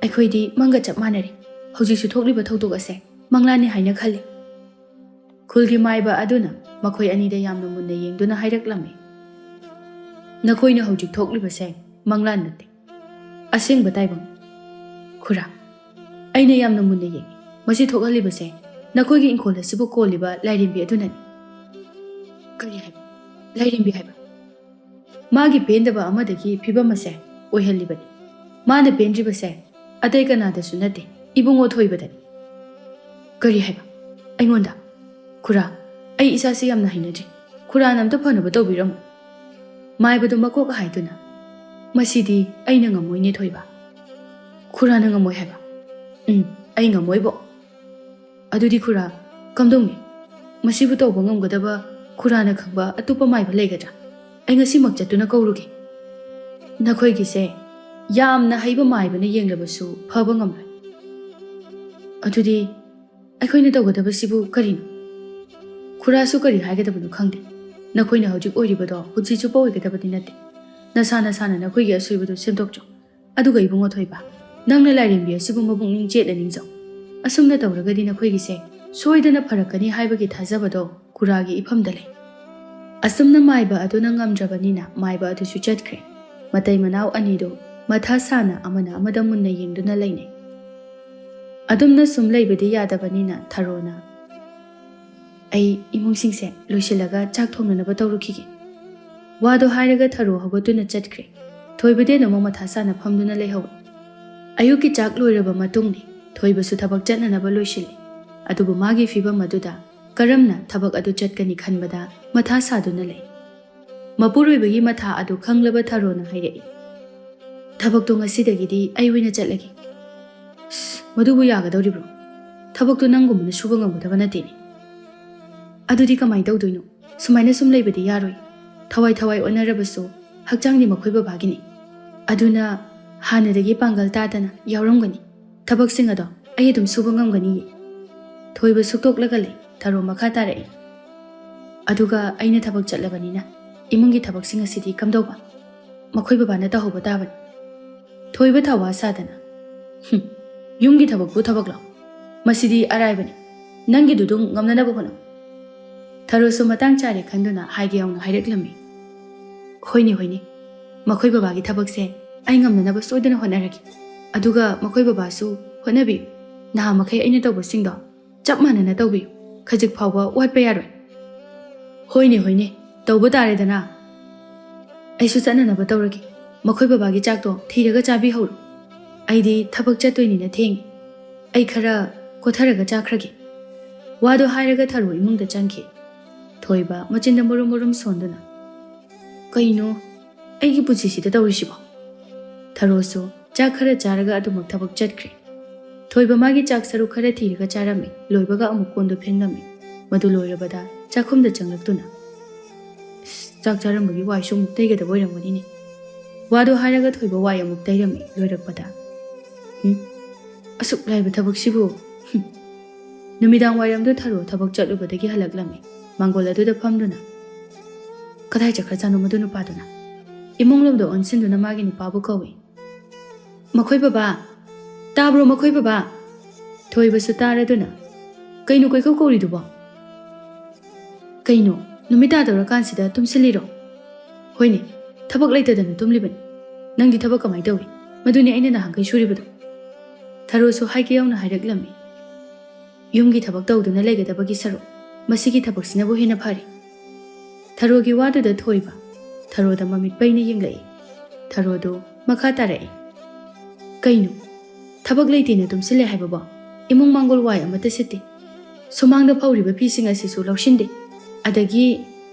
ꯑꯩꯈꯣꯏꯗꯤ ꯃꯪꯒ ꯆꯞ ꯃꯥꯟꯅꯔꯦ꯫ ꯍꯧꯖꯤꯛꯁꯨ ꯊꯣꯛꯂꯤꯕ ꯊꯧꯗꯣꯛ ꯑꯁꯦ ꯃꯪꯂꯥꯟꯅꯤ ꯍꯥꯏꯅ ꯈꯜꯂꯤ꯫" ꯈꯨꯜꯒꯤ ꯃꯥꯏꯕ ꯑꯗꯨꯅ ꯃꯈꯣꯏ ꯑꯅꯤꯗ ꯌꯥꯝꯅ ꯃꯨꯟꯅ ꯌꯦꯡꯗꯨꯅ ꯍꯥꯏꯔꯛꯂꯝꯃꯤ꯫ "ꯅꯈꯣꯏꯅ ꯍꯧꯖꯤꯛ ꯊꯣꯛꯂꯤꯕꯁꯦ ꯃꯪꯂꯥꯟ ꯅꯠꯇꯦ, ꯑꯁꯦꯡꯕ ꯇꯥꯏꯕꯪ꯫ ꯈꯨꯔꯥ, ꯑꯩꯅ ꯌꯥꯝꯅ ꯃꯨꯟꯅ ꯌꯦꯡꯉꯤ꯫ ꯃꯁꯤ ꯊꯣꯛꯍꯜꯂꯤꯕꯁꯦ ꯅꯈꯣꯏꯒꯤ ꯏꯪꯈꯣꯜ ꯑꯁꯤꯕꯨ ꯀꯣꯜꯂꯤꯕ ꯂꯥꯏꯔꯦꯝꯕꯤ ꯑꯗꯨꯅꯅꯤ꯫" "ꯀꯔꯤ ꯍꯥꯏꯕ? ꯂꯥꯏꯔꯦꯝꯕꯤ ꯍꯥꯏꯕ?" "ꯃꯥꯒꯤ ꯄꯦꯟꯗꯕ ꯑꯃꯗꯒꯤ ꯐꯤꯕꯝ ꯑꯁꯦ ꯑꯣꯏꯍꯜꯂꯤꯕꯅꯤ꯫ ꯃꯥꯅ ꯄꯦꯟꯗ꯭ꯔꯤꯕꯁꯦ ꯑꯇꯩ ꯀꯅꯥꯗꯁꯨ ꯅꯠꯇꯦ, ꯏꯕꯨꯡꯉꯣ ꯊꯣꯏꯕꯗꯅꯤ꯫" "ꯀꯔꯤ ꯍꯥꯏꯕ? ꯑꯩꯉꯣꯟꯗ? ꯈꯨꯔꯥ, ꯑꯩ ꯏꯁꯥꯁꯤ ꯌꯥꯝꯅ ꯍꯩꯅꯗ꯭ꯔꯤ꯫ ꯈꯨꯔꯥꯅ ꯑꯝꯇ ꯐꯅꯕ ꯇꯧꯕꯤꯔꯝꯃꯨ꯫" ꯃꯥꯏꯕꯗꯨ ꯃꯀꯣꯛ ꯍꯥꯏꯗꯨꯅ, "ꯃꯁꯤꯗꯤ ꯑꯩꯅ ꯉꯝꯃꯣꯏꯅꯦ ꯊꯣꯏꯕ꯫" "ꯈꯨꯔꯥꯅ ꯉꯝꯃꯣꯏ ꯍꯥꯏꯕ?" "ꯎꯝ, ꯑꯩ ꯉꯝꯃꯣꯏꯕꯣ꯫" "ꯑꯗꯨꯗꯤ ꯈꯨꯔꯥ, ꯀꯝꯗꯧꯅꯤ? ꯃꯁꯤꯕꯨ ꯇꯧꯕ ꯉꯝꯒꯗꯕ ꯈꯨꯔꯥꯅ ꯈꯪꯕ ꯑꯇꯣꯞꯄ ꯃꯥꯏꯕ ꯂꯩꯒꯗ꯭ꯔꯥ? ꯑꯩ ꯉꯁꯤꯃꯛ ꯆꯠꯇꯨꯅ ꯀꯧꯔꯨꯒꯦ꯫" "ꯅꯈꯣꯏꯒꯤꯁꯦ ꯌꯥꯝꯅ ꯍꯩꯕ ꯃꯥꯏꯕꯅ ꯌꯦꯡꯂꯕꯁꯨ ꯐꯕ ꯉꯝꯂꯣꯏ꯫" "ꯑꯗꯨꯗꯤ ꯑꯩꯈꯣꯏꯅ ꯇꯧꯒꯗꯕꯁꯤꯕꯨ ꯀꯔꯤꯅꯣ?" "ꯈꯨꯔꯥꯁꯨ ꯀꯔꯤ ꯍꯥꯏꯒꯗꯕꯅꯣ ꯈꯪꯗꯦ꯫ ꯅꯈꯣꯏꯅ ꯍꯧꯖꯤꯛ ꯑꯣꯏꯔꯤꯕꯗꯣ ꯄꯨꯟꯁꯤ ꯆꯨꯞꯄ ꯑꯣꯏꯒꯗꯕꯗꯤ ꯅꯠꯇꯦ꯫ ꯅꯁꯥ ꯅꯁꯥꯅ ꯅꯈꯣꯏꯒꯤ ꯑꯁꯣꯏꯕꯗꯨ ꯁꯦꯝꯗꯣꯛꯆꯧ꯫ ꯑꯗꯨꯒ ꯏꯕꯨꯡꯉꯣ ꯊꯣꯏꯕ, ꯅꯪꯅ ꯂꯥꯏꯔꯦꯝꯕꯤ ꯑꯁꯤꯕꯨ ꯃꯄꯨꯛꯅꯤꯡ ꯆꯦꯠꯅ ꯅꯤꯡꯖꯧ꯫ ꯑꯁꯨꯝꯅ ꯇꯧꯔꯒꯗꯤ ꯅꯈꯣꯏꯒꯤꯁꯦ ꯁꯣꯏꯗꯅ ꯐꯔꯛꯀꯅꯤ ꯍꯥꯏꯕꯒꯤ ꯊꯥꯖꯕꯗꯣ ꯈꯨꯔꯥꯒꯤ ꯏꯐꯝꯗ ꯂꯩ꯫" ꯑꯁꯨꯝꯅ ꯃꯥꯏꯕ ꯑꯗꯨꯅ ꯉꯝꯗ꯭ꯔꯕꯅꯤꯅ ꯃꯥꯏꯕ ꯑꯗꯨꯁꯨ ꯆꯠꯈ꯭ꯔꯦ꯫ ꯃꯇꯩ ꯃꯅꯥꯎ ꯑꯅꯤꯗꯨ ꯃꯊꯥ ꯁꯥꯅ ꯑꯃꯅ ꯑꯃꯗ ꯃꯨꯟꯅ ꯌꯦꯡꯗꯨꯅ ꯂꯩꯅꯩ꯫ ꯑꯗꯨꯝꯅ ꯁꯨꯝ ꯂꯩꯕꯗꯤ ꯌꯥꯗꯕꯅꯤꯅ ꯊꯔꯣꯅ, "ꯑꯩ ꯏꯃꯨꯡꯁꯤꯡꯁꯦ ꯂꯣꯏꯁꯤꯜꯂꯒ ꯆꯥꯛ ꯊꯣꯡꯅꯅꯕ ꯇꯧꯔꯨꯈꯤꯒꯦ꯫" ꯋꯥꯗꯣ ꯍꯥꯏꯔꯒ ꯊꯔꯣ ꯍꯧꯒꯠꯇꯨꯅ ꯆꯠꯈ꯭ꯔꯦ꯫ ꯊꯣꯏꯕꯗꯤ ꯑꯗꯨꯃꯛ ꯃꯊꯥ ꯁꯥꯅ ꯐꯝꯗꯨꯅ ꯂꯩꯍꯧꯏ꯫ ꯑꯌꯨꯛꯀꯤ ꯆꯥꯛ ꯂꯣꯏꯔꯕ ꯃꯇꯨꯡꯗꯤ ꯊꯣꯏꯕꯁꯨ ꯊꯕꯛ ꯆꯠꯅꯅꯕ ꯂꯣꯏꯁꯤꯜꯂꯤ꯫ ꯑꯗꯨꯕꯨ ꯃꯥꯒꯤ ꯐꯤꯕꯝ ꯑꯗꯨꯗ ꯀꯔꯝꯅ ꯊꯕꯛ ꯑꯗꯨ ꯆꯠꯀꯅꯤ ꯈꯟꯕꯗ ꯃꯊꯥ ꯁꯥꯗꯨꯅ ꯂꯩ꯫ ꯃꯄꯨꯔꯣꯏꯕꯒꯤ ꯃꯊꯥ ꯑꯗꯨ ꯈꯪꯂꯕ ꯊꯔꯣꯅ ꯍꯥꯏꯔꯛꯏ, "ꯊꯕꯛꯇꯣ ꯉꯁꯤꯗꯒꯤꯗꯤ ꯑꯩ ꯑꯣꯏꯅ ꯆꯠꯂꯒꯦ꯫" "ꯑꯁ, ꯃꯗꯨꯕꯨ ꯌꯥꯒꯗꯧꯔꯤꯕ꯭ꯔꯣ? ꯊꯕꯛꯇꯣ ꯅꯪꯒꯨꯝꯕꯅ ꯁꯨꯕ ꯉꯝꯒꯗꯕ ꯅꯠꯇꯦꯅꯦ꯫" "ꯑꯗꯨꯗꯤ ꯀꯃꯥꯏꯅ ꯇꯧꯗꯣꯏꯅꯣ? ꯁꯨꯃꯥꯏꯅ ꯁꯨꯝ ꯂꯩꯕꯗꯤ ꯌꯥꯔꯣꯏ꯫ ꯊꯋꯥꯏ ꯊꯋꯥꯏ ꯑꯣꯟꯅꯔꯕꯁꯨ ꯍꯛꯆꯥꯡꯗꯤ ꯃꯈꯣꯏ ꯕꯕꯥꯒꯤꯅꯤ꯫ ꯑꯗꯨꯅ ꯍꯥꯟꯅꯗꯒꯤ ꯄꯥꯡꯒꯜ ꯇꯥꯗꯅ ꯌꯥꯎꯔꯝꯒꯅꯤ꯫ ꯊꯕꯛꯁꯤꯡ ꯑꯗꯣ ꯑꯩ ꯑꯗꯨꯝ ꯁꯨꯕ ꯉꯝꯒꯅꯤꯌꯦ꯫" ꯊꯣꯏꯕ ꯁꯨꯛꯇꯣꯛꯂꯒ ꯂꯩ꯫ ꯊꯔꯣ ꯃꯈꯥ ꯇꯥꯔꯛꯏ, "ꯑꯗꯨꯒ ꯑꯩꯅ ꯊꯕꯛ ꯆꯠꯂꯕꯅꯤꯅ ꯏꯃꯨꯡꯒꯤ ꯊꯕꯛꯁꯤꯡ ꯑꯁꯤꯗꯤ ꯀꯝꯗꯧꯕ? ꯃꯈꯣꯏ ꯕꯕꯥꯅ ꯇꯧꯍꯧꯕ ꯇꯥꯕꯅꯤ꯫" ꯊꯣꯏꯕ ꯊꯧꯋꯥ ꯁꯥꯗꯅ, "ꯍꯨꯝ, ꯌꯨꯝꯒꯤ ꯊꯕꯛꯄꯨ ꯊꯕꯛꯂꯣ? ꯃꯁꯤꯗꯤ ꯑꯔꯥꯏꯕꯅꯤ꯫ ꯅꯪꯒꯤꯗꯨ ꯑꯗꯨꯝ ꯉꯝꯅꯅꯕ ꯍꯣꯠꯅꯧ꯫" ꯊꯔꯣꯁꯨ ꯃꯇꯥꯡ ꯆꯥꯔꯦ ꯈꯟꯗꯨꯅ ꯍꯥꯏꯒꯦ ꯌꯥꯎꯅ ꯍꯥꯏꯔꯛꯂꯝꯃꯤ꯫ "ꯍꯣꯏꯅꯦ, ꯍꯣꯏꯅꯦ, ꯃꯈꯣꯏ ꯕꯕꯥꯒꯤ ꯊꯕꯛꯁꯦ ꯑꯩ ꯉꯝꯅꯅꯕ ꯁꯣꯏꯗꯅ ꯍꯣꯠꯅꯔꯒꯦ꯫ ꯑꯗꯨꯒ ꯃꯈꯣꯏ ꯕꯕꯥꯁꯨ ꯍꯣꯠꯅꯕꯤꯌꯨ꯫ ꯅꯍꯥ ꯃꯈꯩ ꯑꯩꯅ ꯇꯧꯕꯁꯤꯡꯗꯣ ꯆꯞ ꯃꯥꯟꯅꯅ ꯇꯧꯕꯤꯌꯨ꯫ ꯈꯖꯤꯛ ꯐꯥꯎꯕ ꯋꯥꯠꯄ ꯌꯥꯔꯣꯏ꯫" "ꯍꯣꯏꯅꯦ, ꯍꯣꯏꯅꯦ, ꯇꯧꯕ ꯇꯥꯔꯦꯗꯅ꯫ ꯑꯩꯁꯨ ꯆꯠꯅꯅꯕ ꯇꯧꯔꯒꯦ꯫ ꯃꯈꯣꯏ ꯕꯕꯥꯒꯤ ꯆꯥꯛꯇꯣ ꯊꯤꯔꯒ ꯆꯥꯕꯤꯍꯧꯔꯣ꯫ ꯑꯩꯗꯤ ꯊꯕꯛ ꯆꯠꯇꯣꯏꯅꯤꯅ ꯊꯦꯡꯉꯦ꯫ ꯑꯩ ꯈꯔ ꯀꯣꯊꯔꯒ ꯆꯥꯈ꯭ꯔꯒꯦ꯫" ꯋꯥꯗꯣ ꯍꯥꯏꯔꯒ ꯊꯔꯣ ꯏꯃꯨꯡꯗ ꯆꯪꯈꯤ꯫ ꯊꯣꯏꯕ ꯃꯆꯤꯟꯗ ꯃꯨꯔꯨꯝ ꯃꯨꯔꯨꯝ ꯁꯣꯟꯗꯨꯅ, "ꯀꯩꯅꯣ ꯑꯩꯒꯤ ꯄꯨꯟꯁꯤꯁꯤꯗ ꯇꯧꯔꯤꯁꯤꯕꯣ?" ꯊꯔꯣꯁꯨ ꯆꯥꯛ ꯈꯔ ꯆꯥꯔꯒ ꯑꯗꯨꯃꯛ ꯊꯕꯛ ꯆꯠꯈ꯭ꯔꯦ꯫ ꯊꯣꯏꯕ ꯃꯥꯒꯤ ꯆꯥꯛ ꯁꯔꯨꯛ ꯈꯔ ꯊꯤꯔꯒ ꯆꯥꯔꯝꯃꯤ꯫ ꯂꯣꯏꯕꯒ ꯑꯃꯨꯛ ꯀꯣꯟꯗꯣ ꯐꯦꯡꯂꯝꯃꯤ꯫ ꯃꯗꯨ ꯂꯣꯏꯔꯕꯗ ꯆꯥꯛꯈꯨꯝꯗ ꯆꯪꯂꯛꯇꯨꯅ, "ꯑꯁ, ꯆꯥꯛ ꯆꯥꯔꯝꯕꯒꯤ ꯋꯥꯏꯁꯨ ꯑꯃꯨꯛ ꯇꯩꯒꯗꯕ ꯑꯣꯏꯔꯝꯒꯅꯤꯅꯦ꯫" ꯋꯥꯗꯣ ꯍꯥꯏꯔꯒ ꯊꯣꯏꯕ ꯋꯥꯏ ꯑꯃꯨꯛ ꯇꯩꯔꯝꯃꯤ꯫ ꯂꯣꯏꯔꯛꯄꯗ, "ꯎꯝ, ꯑꯁꯨꯛ ꯂꯥꯏꯕ ꯊꯕꯛꯁꯤꯕꯨ?" ꯍꯨꯝ꯫ ꯅꯨꯃꯤꯗꯥꯡ ꯋꯥꯏꯔꯝꯗꯨ ꯊꯔꯣ ꯊꯕꯛ ꯆꯠꯂꯨꯕꯗꯒꯤ ꯍꯜꯂꯛꯂꯝꯃꯤ꯫ ꯃꯥꯡꯒꯣꯜ ꯑꯗꯨꯗ ꯐꯝꯗꯨꯅ, "ꯀꯗꯥꯏ ꯆꯠꯈ꯭ꯔꯖꯥꯠꯅꯣ ꯃꯗꯨ ꯅꯨꯄꯥꯗꯨꯅ?" ꯏꯃꯨꯡꯂꯣꯝꯗ ꯑꯣꯟꯁꯤꯟꯗꯨꯅ ꯃꯥꯒꯤ ꯅꯨꯄꯥꯕꯨ ꯀꯧꯏ꯫ "ꯃꯈꯣꯏ ꯕꯕꯥ! ꯇꯥꯕ꯭ꯔꯣ, ꯃꯈꯣꯏ ꯕꯕꯥ?" ꯊꯣꯏꯕꯁꯨ ꯇꯥꯔꯗꯨꯅ, "ꯀꯩꯅꯣ ꯀꯣꯏꯀꯧ ꯀꯧꯔꯤꯗꯨꯕꯣ? ꯀꯩꯅꯣ, ꯅꯨꯃꯤꯠ ꯇꯥꯗꯧꯔꯀꯥꯟꯁꯤꯗ ꯇꯨꯝꯁꯤꯜꯂꯤꯔꯣ?" "ꯍꯣꯏꯅꯦ, ꯊꯕꯛ ꯂꯩꯇꯗꯅ ꯇꯨꯝꯂꯤꯕꯅꯤ꯫ ꯅꯪꯗꯤ ꯊꯕꯛ ꯀꯃꯥꯏ ꯇꯧꯏ? ꯃꯗꯨꯅꯤ ꯑꯩꯅ ꯅꯍꯥꯟꯈꯩ ꯁꯨꯔꯤꯕꯗꯣ꯫" ꯊꯔꯣꯁꯨ ꯍꯥꯏꯒꯦ ꯌꯥꯎꯅ ꯍꯥꯏꯔꯛꯂꯝꯃꯤ꯫ "ꯌꯨꯝꯒꯤ ꯊꯕꯛ ꯇꯧꯗꯨꯅ ꯂꯩꯒꯗꯕꯒꯤ ꯁꯔꯨꯛ, ꯃꯁꯤꯒꯤ ꯊꯕꯛꯁꯤꯅꯕꯨ ꯍꯦꯟꯅ ꯐꯔꯦ꯫" ꯊꯔꯣꯒꯤ ꯋꯥꯗꯨꯗ ꯊꯣꯏꯕ ꯊꯔꯣꯗ ꯃꯃꯤꯠ ꯄꯩꯅ ꯌꯦꯡꯂꯛꯏ꯫ ꯊꯔꯣꯗꯨ ꯃꯈꯥ ꯇꯥꯔꯛꯏ, "ꯀꯩꯅꯣ, ꯊꯕꯛ ꯂꯩꯇꯦꯅ ꯇꯨꯝꯁꯤꯜꯂꯦ ꯍꯥꯏꯕꯕꯣ? ꯏꯃꯨꯡ ꯃꯥꯡꯒꯣꯜ ꯋꯥꯏ ꯑꯃꯠꯇ ꯁꯤꯠꯇꯦ꯫" ꯁꯨꯃꯥꯡꯗ ꯐꯧꯔꯤꯕ ꯐꯤꯁꯤꯡ ꯑꯁꯤꯁꯨ ꯂꯧꯁꯤꯟꯗꯦ꯫ ꯑꯗꯒꯤ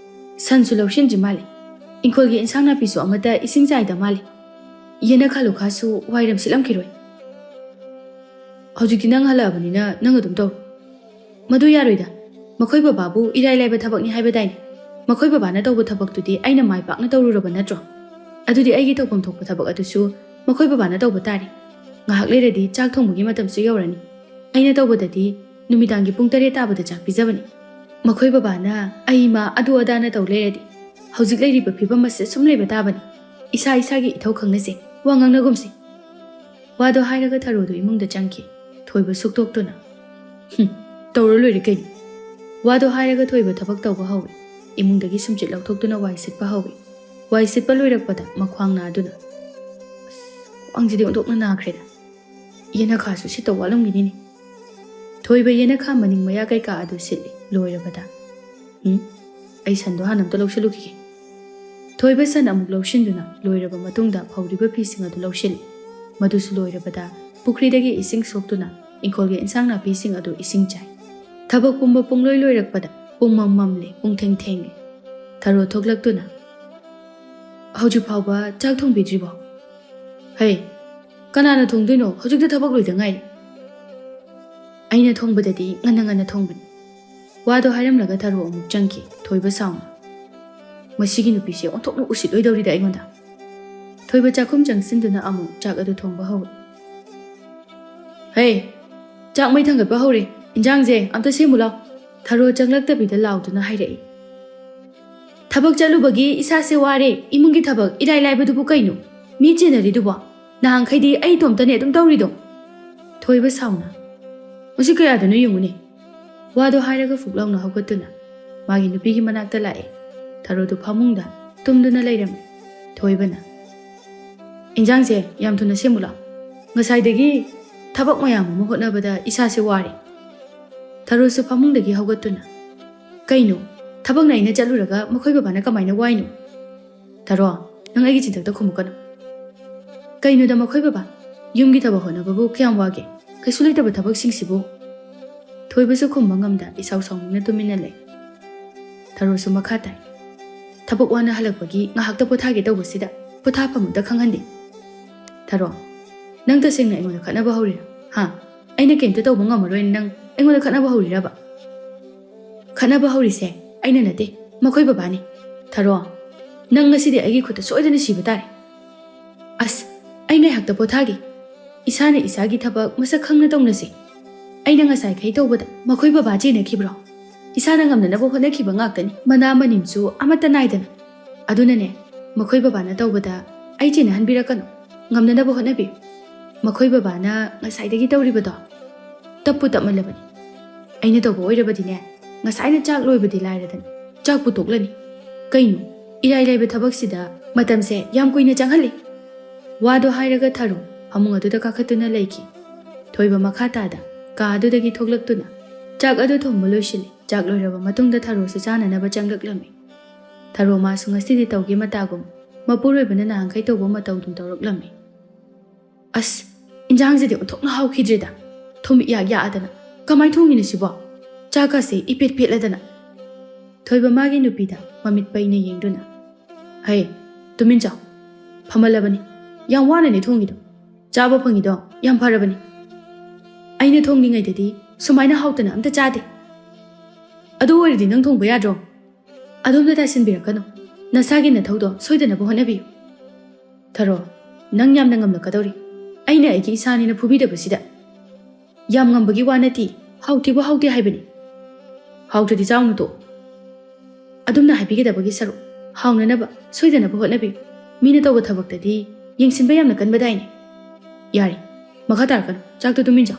ꯁꯟꯁꯨ ꯂꯧꯁꯤꯟꯗ꯭ꯔꯤ ꯃꯥꯜꯂꯦ꯫ ꯏꯪꯈꯣꯜꯒꯤ ꯏꯟꯁꯥꯡ ꯅꯥꯄꯤꯁꯨ ꯑꯃꯠꯇ ꯏꯁꯤꯡ ꯆꯥꯏꯗ ꯃꯥꯜꯂꯦ꯫ ꯌꯦꯅꯈꯥ ꯂꯨꯈꯥꯁꯨ ꯋꯥꯏꯔꯝ ꯁꯤꯠꯂꯝꯈꯤꯔꯣꯏ꯫ ꯍꯧꯖꯤꯛꯇꯤ ꯅꯪ ꯍꯜꯂꯛꯑꯕꯅꯤꯅ ꯅꯪ ꯑꯗꯨꯝ ꯇꯧꯔꯣ꯫ ꯃꯗꯨ ꯌꯥꯔꯣꯏꯗ꯫ ꯃꯈꯣꯏ ꯕꯕꯥꯕꯨ ꯏꯔꯥꯏ ꯂꯥꯏꯕ ꯊꯕꯛꯅꯤ ꯍꯥꯏꯕꯗꯥꯏꯅꯦ? ꯃꯈꯣꯏ ꯕꯕꯥꯅ ꯇꯧꯕ ꯊꯕꯛꯇꯨꯗꯤ ꯑꯩꯅ ꯃꯥꯏ ꯄꯥꯛꯅ ꯇꯧꯔꯨꯔꯕ ꯅꯠꯇ꯭ꯔꯣ? ꯑꯗꯨꯗꯤ ꯑꯩꯒꯤ ꯇꯧꯐꯝ ꯊꯣꯛꯄ ꯊꯕꯛ ꯑꯗꯨꯁꯨ ꯃꯈꯣꯏ ꯕꯕꯥꯅ ꯇꯧꯕ ꯇꯥꯔꯦ꯫ ꯉꯥꯏꯍꯥꯛ ꯂꯩꯔꯗꯤ ꯆꯥꯛ ꯊꯣꯡꯕꯒꯤ ꯃꯇꯝꯁꯨ ꯌꯧꯔꯅꯤ꯫ ꯑꯩꯅ ꯇꯧꯕꯗꯗꯤ ꯅꯨꯃꯤꯗꯥꯡꯒꯤ ꯄꯨꯡ ꯇꯔꯦꯠ ꯇꯥꯕꯗ ꯆꯥꯛ ꯄꯤꯖꯕꯅꯤ꯫ ꯃꯈꯣꯏ ꯕꯕꯥꯅ ꯑꯩ ꯏꯃꯥ ꯑꯗꯨ ꯑꯗꯥꯅ ꯇꯧ ꯂꯩꯔꯗꯤ ꯍꯧꯖꯤꯛ ꯂꯩꯔꯤꯕ ꯐꯤꯕꯝ ꯑꯁꯤ ꯁꯨꯝ ꯂꯩꯕ ꯇꯥꯕꯅꯤ꯫ ꯏꯁꯥ ꯏꯁꯥꯒꯤ ꯏꯊꯧ ꯈꯪꯅꯁꯦ, ꯋꯥ ꯉꯥꯡꯅꯒꯨꯝꯁꯦ꯫ ꯋꯥꯗꯣ ꯍꯥꯏꯔꯒ ꯊꯔꯣꯗꯣ ꯏꯃꯨꯡꯗ ꯆꯪꯈꯤ꯫ ꯊꯣꯏꯕ ꯁꯨꯛꯇꯣꯛꯇꯨꯅ, "ꯍꯨꯝ, ꯇꯧꯔ ꯂꯣꯏꯔꯦ ꯀꯩꯅꯣ?" ꯋꯥꯗꯣ ꯍꯥꯏꯔꯒ ꯊꯣꯏꯕ ꯊꯕꯛ ꯇꯧꯕ ꯍꯧꯏ꯫ ꯏꯃꯨꯡꯗꯒꯤ ꯁꯨꯝꯆꯤꯠ ꯂꯧꯊꯣꯛꯇꯨꯅ ꯋꯥꯏ ꯁꯤꯠꯄ ꯍꯧꯏ꯫ ꯋꯥꯏ ꯁꯤꯠꯄ ꯂꯣꯏꯔꯛꯄꯗ ꯃꯈ꯭ꯋꯥꯡ ꯅꯥꯗꯨꯅ, "ꯑꯁ, ꯈ꯭ꯋꯥꯡꯁꯤꯗꯤ ꯑꯣꯟꯊꯣꯛꯅ ꯅꯥꯈ꯭ꯔꯦꯗ꯫ ꯌꯦꯅꯈꯥꯁꯨ ꯁꯤꯠꯇ ꯋꯥꯠꯂꯝꯒꯤꯅꯤꯅꯦ꯫" ꯊꯣꯏꯕ ꯌꯦꯅꯈꯥ ꯃꯅꯤꯡ ꯃꯌꯥ ꯀꯩꯀꯥ ꯑꯗꯨ ꯁꯤꯠꯂꯤ꯫ ꯂꯣꯏꯔꯕꯗ, "ꯎꯝ, ꯑꯩ ꯁꯟꯗꯣ ꯍꯥꯟꯅ ꯑꯝꯇ ꯂꯧꯁꯤꯜꯂꯨꯈꯤꯒꯦ꯫" ꯊꯣꯏꯕ ꯁꯟ ꯑꯃꯨꯛ ꯂꯧꯁꯤꯟꯗꯨꯅ ꯂꯣꯏꯔꯕ ꯃꯇꯨꯡꯗ ꯐꯧꯔꯤꯕ ꯐꯤꯁꯤꯡ ꯑꯗꯨ ꯂꯧꯁꯤꯜꯂꯤ꯫ ꯃꯗꯨꯁꯨ ꯂꯣꯏꯔꯕꯗ ꯄꯨꯈ꯭ꯔꯤꯗꯒꯤ ꯏꯁꯤꯡ ꯁꯣꯛꯇꯨꯅ ꯏꯪꯈꯣꯜꯒꯤ ꯏꯟꯁꯥꯡ ꯅꯥꯄꯤꯁꯤꯡ ꯑꯗꯨ ꯏꯁꯤꯡ ꯆꯥꯏ꯫ ꯊꯕꯛ ꯄꯨꯝꯕ ꯄꯨꯡꯂꯣꯏ ꯂꯣꯏꯔꯛꯄꯗ ꯄꯨꯡ ꯃꯝ ꯃꯝꯂꯦ, ꯄꯨꯡ ꯊꯦꯡ ꯊꯦꯡꯉꯦ꯫ ꯊꯔꯣ ꯊꯣꯛꯂꯛꯇꯨꯅ, "ꯍꯧꯖꯤꯛ ꯐꯥꯎꯕ ꯆꯥꯛ ꯊꯣꯡꯕꯤꯗ꯭ꯔꯤꯕꯣ?" "ꯍꯩ, ꯀꯅꯥꯅ ꯊꯣꯡꯗꯣꯏꯅꯣ? ꯍꯧꯖꯤꯛꯇ ꯊꯕꯛ ꯂꯣꯏꯗ ꯉꯥꯏꯔꯤ꯫" "ꯑꯩꯅ ꯊꯣꯡꯕꯗꯗꯤ ꯉꯟꯅ ꯉꯟꯅ ꯊꯣꯡꯕꯅꯤ꯫" ꯋꯥꯗꯣ ꯍꯥꯏꯔꯝꯂꯒ ꯊꯔꯣ ꯑꯃꯨꯛ ꯆꯪꯈꯤ꯫ ꯊꯣꯏꯕ ꯁꯥꯎꯅ, "ꯃꯁꯤꯒꯤ ꯅꯨꯄꯤꯁꯦ ꯑꯣꯟꯊꯣꯛꯅ ꯎꯁꯤꯠꯂꯣꯏꯗꯧꯔꯤꯗ ꯑꯩꯉꯣꯟꯗ꯫" ꯊꯣꯏꯕ ꯆꯥꯛꯈꯨꯝ ꯆꯪꯁꯤꯟꯗꯨꯅ ꯑꯃꯨꯛ ꯆꯥꯛ ꯑꯗꯨ ꯊꯣꯡꯕ ꯍꯧꯏ꯫ "ꯍꯦ, ꯆꯥꯛ ꯃꯩ ꯊꯥꯡꯒꯠꯄ ꯍꯧꯔꯦ, ꯏꯟꯖꯥꯡꯁꯦ ꯑꯝꯇ ꯁꯦꯝꯃꯨ ꯂꯥꯎ꯫" ꯊꯔꯣ ꯆꯪꯂꯛꯇꯕꯤꯗ ꯂꯥꯎꯗꯨꯅ ꯍꯥꯏꯔꯛꯏ꯫ "ꯊꯕꯛ ꯆꯠꯂꯨꯕꯒꯤ ꯏꯁꯥꯁꯦ ꯋꯥꯔꯦ, ꯏꯃꯨꯡꯒꯤ ꯊꯕꯛ ꯏꯔꯥꯏ ꯂꯥꯏꯕꯗꯨꯕꯨ ꯀꯩꯅꯣ? ꯃꯤ ꯆꯦꯟꯅꯔꯤꯗꯨꯕꯣ? ꯅꯍꯥꯟꯈꯩꯗꯤ ꯑꯩ ꯏꯇꯣꯝꯇꯅꯦ ꯑꯗꯨꯝ ꯇꯧꯔꯤꯗꯣ꯫" ꯊꯣꯏꯕ ꯁꯥꯎꯅ, "ꯃꯁꯤ ꯀꯌꯥꯗꯅꯣ ꯌꯦꯡꯉꯨꯅꯦ꯫" ꯋꯥꯗꯣ ꯍꯥꯏꯔꯒ ꯐꯨꯛ ꯂꯥꯎꯅ ꯍꯧꯒꯠꯇꯨꯅ ꯃꯥꯒꯤ ꯅꯨꯄꯤꯒꯤ ꯃꯅꯥꯛꯇ ꯂꯥꯛꯑꯦ꯫ ꯊꯔꯣꯗꯨ ꯐꯃꯨꯡꯗ ꯇꯨꯝꯗꯨꯅ ꯂꯩꯔꯝꯃꯤ꯫ ꯊꯣꯏꯕꯅ, "ꯏꯟꯖꯥꯡꯁꯦ ꯌꯥꯝ ꯊꯨꯅ ꯁꯦꯝꯃꯨ ꯂꯥꯎ꯫ ꯉꯁꯥꯏꯗꯒꯤ ꯊꯕꯛ ꯃꯌꯥꯝ ꯑꯃ ꯍꯣꯠꯅꯕꯗ ꯏꯁꯥꯁꯦ ꯋꯥꯔꯦ꯫" ꯊꯔꯣꯁꯨ ꯐꯃꯨꯡꯗꯒꯤ ꯍꯧꯒꯠꯇꯨꯅ, "ꯀꯩꯅꯣ? ꯊꯕꯛꯅ ꯑꯩꯅ ꯆꯠꯂꯨꯔꯒ ꯃꯈꯣꯏ ꯕꯕꯥꯅ ꯀꯃꯥꯏꯅ ꯋꯥꯏꯅꯣ?" "ꯊꯔꯣ, ꯅꯪ ꯑꯩꯒꯤ ꯆꯤꯟꯊꯛꯇ ꯈꯨꯝꯃꯛꯀꯅꯨ꯫" "ꯀꯩꯅꯣꯗ ꯃꯈꯣꯏ ꯕꯕꯥ? ꯌꯨꯝꯒꯤ ꯊꯕꯛ ꯍꯣꯠꯅꯕꯕꯨ ꯀꯌꯥꯝ ꯋꯥꯒꯦ? ꯀꯩꯁꯨ ꯂꯩꯇꯕ ꯊꯕꯛꯁꯤꯡꯁꯤꯕꯨ?" ꯊꯣꯏꯕꯁꯨ ꯈꯨꯝꯕ ꯉꯝꯗ ꯏꯁꯥꯎ ꯁꯥꯎꯅꯤꯡꯅ ꯇꯨꯃꯤꯟꯅ ꯂꯩ꯫ ꯊꯔꯣꯁꯨ ꯃꯈꯥ ꯇꯥꯏ꯫ ꯊꯕꯛ ꯋꯥꯅ ꯍꯜꯂꯛꯄꯒꯤ ꯉꯥꯏꯍꯥꯛꯇ ꯄꯣꯊꯥꯒꯦ ꯇꯧꯕꯁꯤꯗ ꯄꯣꯊꯥꯐꯝ ꯑꯝꯇ ꯈꯪꯍꯟꯗꯦ꯫ ꯊꯔꯣ, ꯅꯪ ꯇꯁꯦꯡꯅ ꯑꯩꯉꯣꯟꯗ ꯈꯠꯅꯕ ꯍꯧꯔꯤꯔꯥ? ꯍꯥ? ꯑꯩꯅ ꯀꯩꯝꯇ ꯇꯧꯕ ꯉꯝꯃꯔꯣꯏꯅ ꯅꯪ ꯑꯩꯉꯣꯟꯗ ꯈꯠꯅꯕ ꯍꯧꯔꯤꯔꯕ? ꯈꯠꯅꯕ ꯍꯧꯔꯤꯁꯦ ꯑꯩꯅ ꯅꯠꯇꯦ, ꯃꯈꯣꯏ ꯕꯕꯥꯅꯤ꯫ ꯊꯔꯣ, ꯅꯪ ꯉꯁꯤꯗꯤ ꯑꯩꯒꯤ ꯈꯨꯠꯇ ꯁꯣꯏꯗꯅ ꯁꯤꯕ ꯇꯥꯔꯦ꯫ ꯑꯁ, ꯑꯩ ꯉꯥꯏꯍꯥꯛꯇ ꯄꯣꯊꯥꯒꯦ꯫ ꯏꯁꯥꯅ ꯏꯁꯥꯒꯤ ꯊꯕꯛ ꯃꯁꯛ ꯈꯪꯅ ꯇꯧꯅꯁꯦ꯫ ꯑꯩꯅ ꯉꯁꯥꯏꯈꯩ ꯇꯧꯕꯗ ꯃꯈꯣꯏ ꯕꯕꯥ ꯆꯦꯟꯅꯈꯤꯕ꯭ꯔꯣ? ꯏꯁꯥꯅ ꯉꯝꯅꯅꯕ ꯍꯣꯠꯅꯈꯤꯕ ꯉꯥꯛꯇꯅꯤ, ꯃꯅꯥ ꯃꯅꯤꯟꯁꯨ ꯑꯃꯠꯇ ꯅꯥꯏꯗꯅ꯫ ꯑꯗꯨꯅꯅꯦ, ꯃꯈꯣꯏ ꯕꯕꯥꯅ ꯇꯧꯕꯗ ꯑꯩ ꯆꯦꯟꯅꯍꯟꯕꯤꯔꯛꯀꯅꯨ꯫ ꯉꯝꯅꯅꯕ ꯍꯣꯠꯅꯕꯤꯌꯨ꯫ ꯃꯈꯣꯏ ꯕꯕꯥꯅ ꯉꯁꯥꯏꯗꯒꯤ ꯇꯧꯔꯤꯕꯗꯣ ꯇꯞꯄꯨ ꯇꯞꯃꯜꯂꯕꯅꯤ꯫ ꯑꯩꯅ ꯇꯧꯕ ꯑꯣꯏꯔꯕꯗꯤꯅꯦ, ꯉꯁꯥꯏꯅ ꯆꯥꯛ ꯂꯣꯏꯕꯗꯤ ꯂꯥꯏꯔꯗꯅ ꯆꯥꯛꯄꯨ ꯇꯣꯛꯂꯅꯤ꯫ ꯀꯩꯅꯣ, ꯏꯔꯥꯏ ꯂꯥꯏꯕ ꯊꯕꯛꯁꯤꯗ ꯃꯇꯝꯁꯦ ꯌꯥꯝ ꯀꯨꯏꯅ ꯆꯪꯍꯜꯂꯤ꯫ ꯋꯥꯗꯣ ꯍꯥꯏꯔꯒ ꯊꯔꯣ ꯐꯃꯨꯡ ꯑꯗꯨꯗ ꯀꯥꯈꯠꯇꯨꯅ ꯂꯩꯈꯤ꯫ ꯊꯣꯏꯕ ꯃꯈꯥ ꯇꯥꯗ ꯀꯥ ꯑꯗꯨꯗꯒꯤ ꯊꯣꯛꯂꯛꯇꯨꯅ ꯆꯥꯛ ꯑꯗꯨ ꯊꯣꯡꯕ ꯂꯣꯏꯁꯤꯜꯂꯤ꯫ ꯆꯥꯛ ꯂꯣꯏꯔꯕ ꯃꯇꯨꯡꯗ ꯊꯔꯣꯁꯨ ꯆꯥꯅꯅꯕ ꯆꯪꯂꯛꯂꯝꯃꯤ꯫ ꯊꯔꯣ ꯃꯥꯁꯨ ꯉꯁꯤꯗꯤ ꯇꯧꯒꯦ ꯃꯇꯥꯒꯨꯝ ꯃꯄꯨꯔꯣꯏꯕꯅ ꯅꯍꯥꯟꯈꯩ ꯇꯧꯕ ꯃꯇꯧꯗꯨ ꯇꯧꯔꯛꯂꯝꯃꯤ꯫ ꯑꯁ, ꯏꯟꯖꯥꯡꯁꯤꯗꯤ ꯑꯣꯟꯊꯣꯛꯅ ꯍꯥꯎꯈꯤꯗ꯭ꯔꯦꯗ꯫ ꯊꯨꯝ ꯏꯌꯥꯛ ꯌꯥꯛꯑꯗꯅ꯫ ꯀꯃꯥꯏ ꯊꯣꯡꯉꯤꯅꯣ ꯁꯤꯕꯣ? ꯆꯥꯛꯀꯁꯦ ꯏꯄꯦꯠ ꯄꯦꯠꯂꯗꯅ꯫ ꯊꯣꯏꯕ ꯃꯥꯒꯤ ꯅꯨꯄꯤꯗ ꯃꯃꯤꯠ ꯄꯩꯅ ꯌꯦꯡꯗꯨꯅ, "ꯍꯩ, ꯇꯨꯃꯤꯟ ꯆꯥꯎ꯫ ꯐꯝꯍꯜꯂꯕꯅꯤ꯫ ꯌꯥꯝ ꯋꯥꯅꯅꯦ ꯊꯣꯡꯉꯤꯗꯣ꯫ ꯆꯥꯕ ꯐꯪꯉꯤꯗꯣ ꯌꯥꯝ ꯐꯔꯕꯅꯤ꯫ ꯑꯩꯅ ꯊꯣꯡꯂꯤꯉꯩꯗꯗꯤ ꯁꯨꯃꯥꯏꯅ ꯍꯥꯎꯇꯅ ꯑꯝꯇ ꯆꯥꯗꯦ꯫ ꯑꯗꯨ ꯑꯣꯏꯔꯗꯤ ꯅꯪ ꯊꯣꯡꯕ ꯌꯥꯗ꯭ꯔꯣ?" "ꯑꯗꯣꯝꯗ ꯇꯥꯏꯁꯤꯟꯕꯤꯔꯛꯀꯅꯨ꯫ ꯅꯁꯥꯒꯤ ꯅꯊꯧꯗꯣ ꯁꯣꯏꯗꯅꯕ ꯍꯣꯠꯅꯕꯤꯌꯨ꯫" "ꯊꯔꯣ, ꯅꯪ ꯌꯥꯝꯅ ꯉꯝꯂꯛꯀꯗꯧꯔꯤ꯫ ꯑꯩꯅ ꯑꯩꯒꯤ ꯏꯁꯥꯅꯤꯅ ꯐꯨꯕꯤꯗꯕꯁꯤꯗ꯫" "ꯌꯥꯝ ꯉꯝꯕꯒꯤ ꯋꯥ ꯅꯠꯇꯦ, ꯍꯥꯎꯇꯦꯕꯨ ꯍꯥꯎꯇꯦ ꯍꯥꯏꯕꯅꯤ꯫" "ꯍꯥꯎꯇ꯭ꯔꯗꯤ ꯆꯥꯎꯅꯨ ꯇꯣꯛꯑꯣ꯫" "ꯑꯗꯨꯝꯅ ꯍꯥꯏꯕꯤꯒꯗꯕꯒꯤ ꯁꯔꯨꯛ, ꯍꯥꯎꯅꯅꯕ ꯁꯣꯏꯗꯅꯕ ꯍꯣꯠꯅꯕꯤꯌꯨ꯫ ꯃꯤꯅ ꯇꯧꯕ ꯊꯕꯛꯇꯗꯤ ꯌꯦꯡꯁꯤꯟꯕ ꯌꯥꯝꯅ ꯀꯟꯕꯗꯥꯏꯅꯦ꯫" "ꯌꯥꯔꯦ, ꯃꯈꯥ ꯇꯥꯔꯛꯀꯅꯨ, ꯆꯥꯛꯇꯣ ꯇꯨꯃꯤꯟ ꯆꯥꯎ꯫"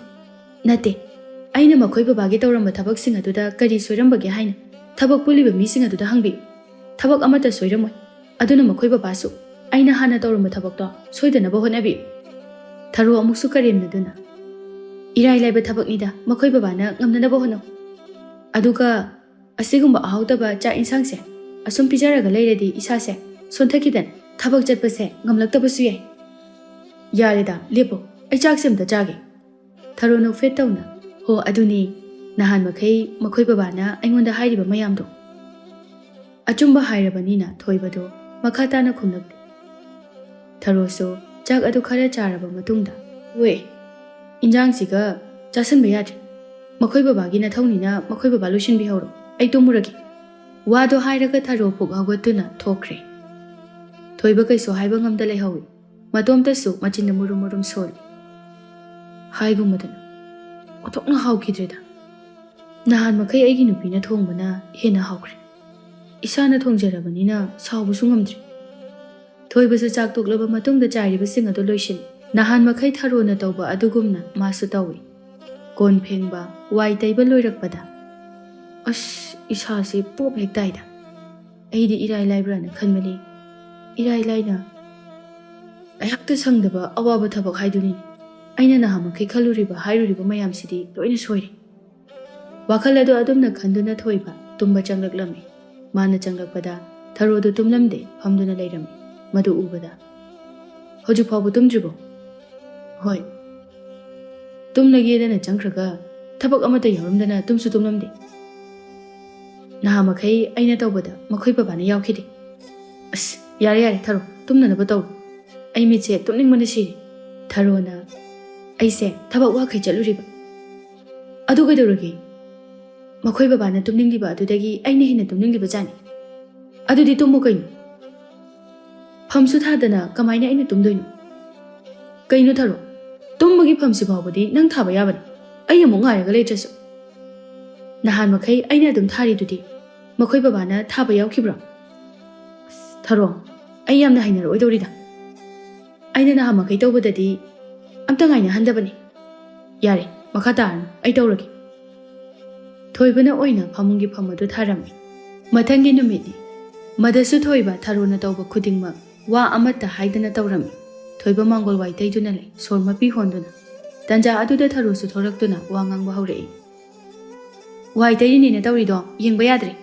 "ꯅꯠꯇꯦ, ꯑꯩꯅ ꯃꯈꯣꯏ ꯕꯕꯥꯒꯤ ꯇꯧꯔꯝꯕ ꯊꯕꯛꯁꯤꯡ ꯑꯗꯨꯗ ꯀꯔꯤ ꯁꯣꯏꯔꯝꯕꯒꯦ ꯍꯥꯏꯅ ꯊꯕꯛ ꯄꯨꯜꯂꯤꯕ ꯃꯤꯁꯤꯡ ꯑꯗꯨꯗ ꯍꯪꯕꯤꯌꯨ꯫ ꯊꯕꯛ ꯑꯃꯠꯇ ꯁꯣꯏꯔꯝꯃꯣꯏ꯫ ꯑꯗꯨꯅ ꯃꯈꯣꯏ ꯕꯕꯥꯁꯨ ꯑꯩꯅ ꯍꯥꯟꯅ ꯇꯧꯔꯝꯕ ꯊꯕꯛꯇꯣ ꯁꯣꯏꯗꯅꯕ ꯍꯣꯠꯅꯕꯤꯌꯨ꯫" ꯊꯔꯣ ꯑꯃꯨꯛꯁꯨ ꯀꯔꯦꯝꯅꯗꯨꯅ, "ꯏꯔꯥꯏ ꯂꯥꯏꯕ ꯊꯕꯛꯅꯤꯗ, ꯃꯈꯣꯏ ꯕꯕꯥꯅ ꯉꯝꯅꯅꯕ ꯍꯣꯠꯅꯧ꯫ ꯑꯗꯨꯒ ꯑꯁꯤꯒꯨꯝꯕ ꯑꯍꯥꯎꯇꯕ ꯆꯥꯛ ꯏꯟꯁꯥꯡꯁꯦ ꯑꯁꯨꯝ ꯄꯤꯖꯔꯒ ꯂꯩꯔꯗꯤ ꯏꯁꯥꯁꯦ ꯁꯣꯟꯊꯈꯤꯗꯅ ꯊꯕꯛ ꯆꯠꯄꯁꯦ ꯉꯝꯂꯛꯇꯕꯁꯨ ꯌꯥꯏ꯫" "ꯌꯥꯔꯦꯗ, ꯂꯦꯞꯄꯣ, ꯑꯩ ꯆꯥꯛꯁꯦ ꯑꯝꯇ ꯆꯥꯒꯦ꯫" ꯊꯔꯣ ꯅꯣꯛꯐꯦꯠ ꯇꯧꯅ, "ꯍꯣ, ꯑꯗꯨꯅꯤ, ꯅꯍꯥꯟ ꯃꯈꯩ ꯃꯈꯣꯏ ꯕꯕꯥꯅ ꯑꯩꯉꯣꯟꯗ ꯍꯥꯏꯔꯤꯕ ꯃꯌꯥꯝꯗꯣ ꯑꯆꯨꯝꯕ ꯍꯥꯏꯔꯕꯅꯤꯅ ꯊꯣꯏꯕꯗꯣ ꯃꯈꯥ ꯇꯥꯅ ꯈꯨꯝꯂꯛꯂꯦ꯫ ꯊꯔꯣꯁꯨ ꯆꯥꯛ ꯑꯗꯨ ꯈꯔ ꯆꯥꯔꯕ ꯃꯇꯨꯡꯗ, "ꯍꯣꯏ, ꯏꯟꯖꯥꯡꯁꯤꯒ ꯆꯥꯁꯤꯟꯕ ꯌꯥꯗ꯭ꯔꯦ꯫ ꯃꯈꯣꯏ ꯕꯕꯥꯒꯤ ꯅꯊꯧꯅꯤꯅ ꯃꯈꯣꯏ ꯕꯕꯥ ꯂꯣꯏꯁꯤꯟꯕꯤꯍꯧꯔꯣ꯫ ꯑꯩ ꯇꯨꯝꯃꯨꯔꯒꯦ꯫" ꯋꯥꯗꯣ ꯍꯥꯏꯔꯒ ꯊꯔꯣ ꯄꯨꯛ ꯍꯧꯒꯠꯇꯨꯅ ꯊꯣꯛꯈ꯭ꯔꯦ꯫ ꯊꯣꯏꯕ ꯀꯩꯁꯨ ꯍꯥꯏꯕ ꯉꯝꯗ ꯂꯩꯍꯧꯏ꯫ ꯃꯇꯣꯝꯇꯁꯨ ꯃꯆꯤꯟꯗ ꯃꯨꯔꯨꯝ ꯃꯨꯔꯨꯝ ꯁꯣꯜꯂꯤ꯫ ꯍꯥꯏꯒꯨꯝꯕꯗꯅ ꯑꯣꯟꯊꯣꯛꯅ ꯍꯥꯎꯈꯤꯗ꯭ꯔꯦꯗ꯫ ꯅꯍꯥꯟ ꯃꯈꯩ ꯑꯩꯒꯤ ꯅꯨꯄꯤꯅ ꯊꯣꯡꯕꯅ ꯍꯦꯟꯅ ꯍꯥꯎꯈ꯭ꯔꯦ꯫ ꯏꯁꯥꯅ ꯊꯣꯡꯖꯔꯕꯅꯤꯅ ꯁꯥꯎꯕꯁꯨ ꯉꯝꯗ꯭ꯔꯦ꯫ ꯊꯣꯏꯕꯁꯨ ꯆꯥꯛ ꯇꯣꯛꯂꯕ ꯃꯇꯨꯡꯗ ꯆꯥꯏꯔꯤꯕꯁꯤꯡ ꯑꯗꯨ ꯂꯣꯏꯁꯤꯜꯂꯤ꯫ ꯅꯍꯥꯟ ꯃꯈꯩ ꯊꯔꯣꯅ ꯇꯧꯕ ꯑꯗꯨꯒꯨꯝꯅ ꯃꯥꯁꯨ ꯇꯧꯏ꯫ ꯀꯣꯟ ꯐꯦꯡꯕ, ꯋꯥꯏ ꯇꯩꯕ ꯂꯣꯏꯔꯛꯄꯗ, "ꯑꯁ, ꯏꯁꯥꯁꯦ ꯄꯣꯞ ꯍꯦꯛ ꯇꯥꯏꯗ꯫ ꯑꯩꯗꯤ ꯏꯔꯥꯏ ꯂꯥꯏꯕ꯭ꯔꯥꯅ ꯈꯟꯕꯅꯤ꯫ ꯏꯔꯥꯏ ꯂꯥꯏꯅ ꯉꯥꯏꯍꯥꯛꯇ ꯁꯪꯗꯕ ꯑꯋꯥꯕ ꯊꯕꯛ ꯍꯥꯏꯗꯨꯅꯤꯅꯦ꯫ ꯑꯩꯅ ꯅꯍꯥꯟ ꯃꯈꯩ ꯈꯜꯂꯨꯔꯤꯕ ꯍꯥꯏꯔꯨꯔꯤꯕ ꯃꯌꯥꯝꯁꯤꯗꯤ ꯂꯣꯏꯅ ꯁꯣꯏꯔꯦ꯫" ꯋꯥꯈꯜ ꯑꯗꯨ ꯑꯗꯨꯝꯅ ꯈꯟꯗꯨꯅ ꯊꯣꯏꯕ ꯇꯨꯝꯕ ꯆꯪꯂꯛꯂꯝꯃꯤ꯫ ꯃꯥꯅ ꯆꯪꯂꯛꯄꯗ ꯊꯔꯣꯗꯨ ꯇꯨꯝꯂꯝꯗꯦ, ꯐꯝꯗꯨꯅ ꯂꯩꯔꯝꯃꯤ꯫ ꯃꯗꯨ ꯎꯕꯗ, "ꯍꯧꯖꯤꯛ ꯐꯥꯎꯕ ꯇꯨꯝꯗ꯭ꯔꯤꯕꯣ?" "ꯍꯣꯏ꯫ ꯇꯨꯝꯂꯒꯦꯗꯅ ꯆꯪꯈ꯭ꯔꯒ ꯊꯕꯛ ꯑꯃꯠꯇ ꯌꯥꯎꯔꯝꯗꯅ ꯇꯨꯝꯁꯨ ꯇꯨꯝꯂꯝꯗꯦ꯫ ꯅꯍꯥ ꯃꯈꯩ ꯑꯩꯅ ꯇꯧꯕꯗ ꯃꯈꯣꯏ ꯕꯕꯥꯅ ꯌꯥꯎꯈꯤꯗꯦ꯫" "ꯑꯁ, ꯌꯥꯔꯦ ꯌꯥꯔꯦ ꯊꯔꯣ, ꯇꯨꯝꯅꯅꯕ ꯇꯧꯔꯣ꯫ ꯑꯩ ꯃꯤꯠꯁꯦ ꯇꯨꯝꯅꯤꯡꯕꯅ ꯁꯤꯔꯦ꯫" ꯊꯔꯣꯅ, "ꯑꯩꯁꯦ ꯊꯕꯛ ꯋꯥꯈꯩ ꯆꯠꯂꯨꯔꯤꯕ꯫ ꯑꯗꯨ ꯀꯩꯗꯧꯔꯒꯦ? ꯃꯈꯣꯏ ꯕꯕꯥꯅ ꯇꯨꯝꯅꯤꯡꯂꯤꯕ ꯑꯗꯨꯗꯒꯤ ꯑꯩꯅ ꯍꯦꯟꯅ ꯇꯨꯝꯅꯤꯡꯂꯤꯕ ꯖꯥꯠꯅꯤ꯫ ꯑꯗꯨꯗꯤ ꯇꯨꯝꯃꯨ ꯀꯩꯅꯣ꯫ ꯐꯝꯁꯨ ꯊꯥꯗꯅ ꯀꯃꯥꯏꯅ ꯑꯩꯅ ꯇꯨꯝꯗꯣꯏꯅꯣ? ꯀꯩꯅꯣ ꯊꯔꯣ? ꯇꯨꯝꯕꯒꯤ ꯐꯝꯁꯤ ꯐꯥꯎꯕꯗꯤ ꯅꯪ ꯊꯥꯕ ꯌꯥꯕꯅꯤ꯫ ꯑꯩ ꯑꯃꯨꯛ ꯉꯥꯏꯔꯒ ꯂꯩꯇ꯭ꯔꯁꯨ꯫ ꯅꯍꯥꯟ ꯃꯈꯩ ꯑꯩꯅ ꯑꯗꯨꯝ ꯊꯥꯔꯤꯗꯨꯗꯤ ꯃꯈꯣꯏ ꯕꯕꯥꯅ ꯊꯥꯕ ꯌꯥꯎꯈꯤꯕ꯭ꯔꯣ?" "ꯑꯁ, ꯊꯔꯣ, ꯑꯩ ꯌꯥꯝꯅ ꯍꯩꯅꯔꯛꯑꯣꯏꯗꯧꯔꯤꯗ꯫ ꯑꯩꯅ ꯅꯍꯥꯟ ꯃꯈꯩ ꯇꯧꯕꯗꯗꯤ ꯑꯝꯇ ꯉꯥꯏꯅꯍꯟꯗꯕꯅꯤ꯫ ꯌꯥꯔꯦ, ꯃꯈꯥ ꯇꯥꯔꯅꯨ, ꯑꯩ ꯇꯧꯔꯒꯦ꯫" ꯊꯣꯏꯕꯅ ꯑꯣꯏꯅ ꯐꯃꯨꯡꯒꯤ ꯐꯝ ꯑꯗꯨ ꯊꯥꯔꯝꯃꯤ꯫ ꯃꯊꯪꯒꯤ ꯅꯨꯃꯤꯠꯅꯤ꯫ ꯃꯗꯁꯨ ꯊꯣꯏꯕ ꯊꯔꯣꯅ ꯇꯧꯕ ꯈꯨꯗꯤꯡꯃꯛ ꯋꯥ ꯑꯃꯠꯇ ꯍꯥꯏꯗꯅ ꯇꯧꯔꯝꯃꯤ꯫ ꯊꯣꯏꯕ ꯃꯥꯡꯒꯣꯜ ꯋꯥꯏ ꯇꯩꯗꯨꯅ ꯂꯩ, ꯁꯣꯔ ꯃꯄꯤ ꯍꯣꯟꯗꯨꯅ꯫ ꯇꯟꯖꯥ ꯑꯗꯨꯗ ꯊꯔꯣꯁꯨ ꯊꯣꯔꯛꯇꯨꯅ ꯋꯥ ꯉꯥꯡꯕ ꯍꯧꯔꯛꯏ꯫ "ꯋꯥꯏ ꯇꯩꯔꯤꯅꯦꯅ ꯇꯧꯔꯤꯗꯣ ꯌꯦꯡꯕ ꯌꯥꯗ꯭ꯔꯦ꯫"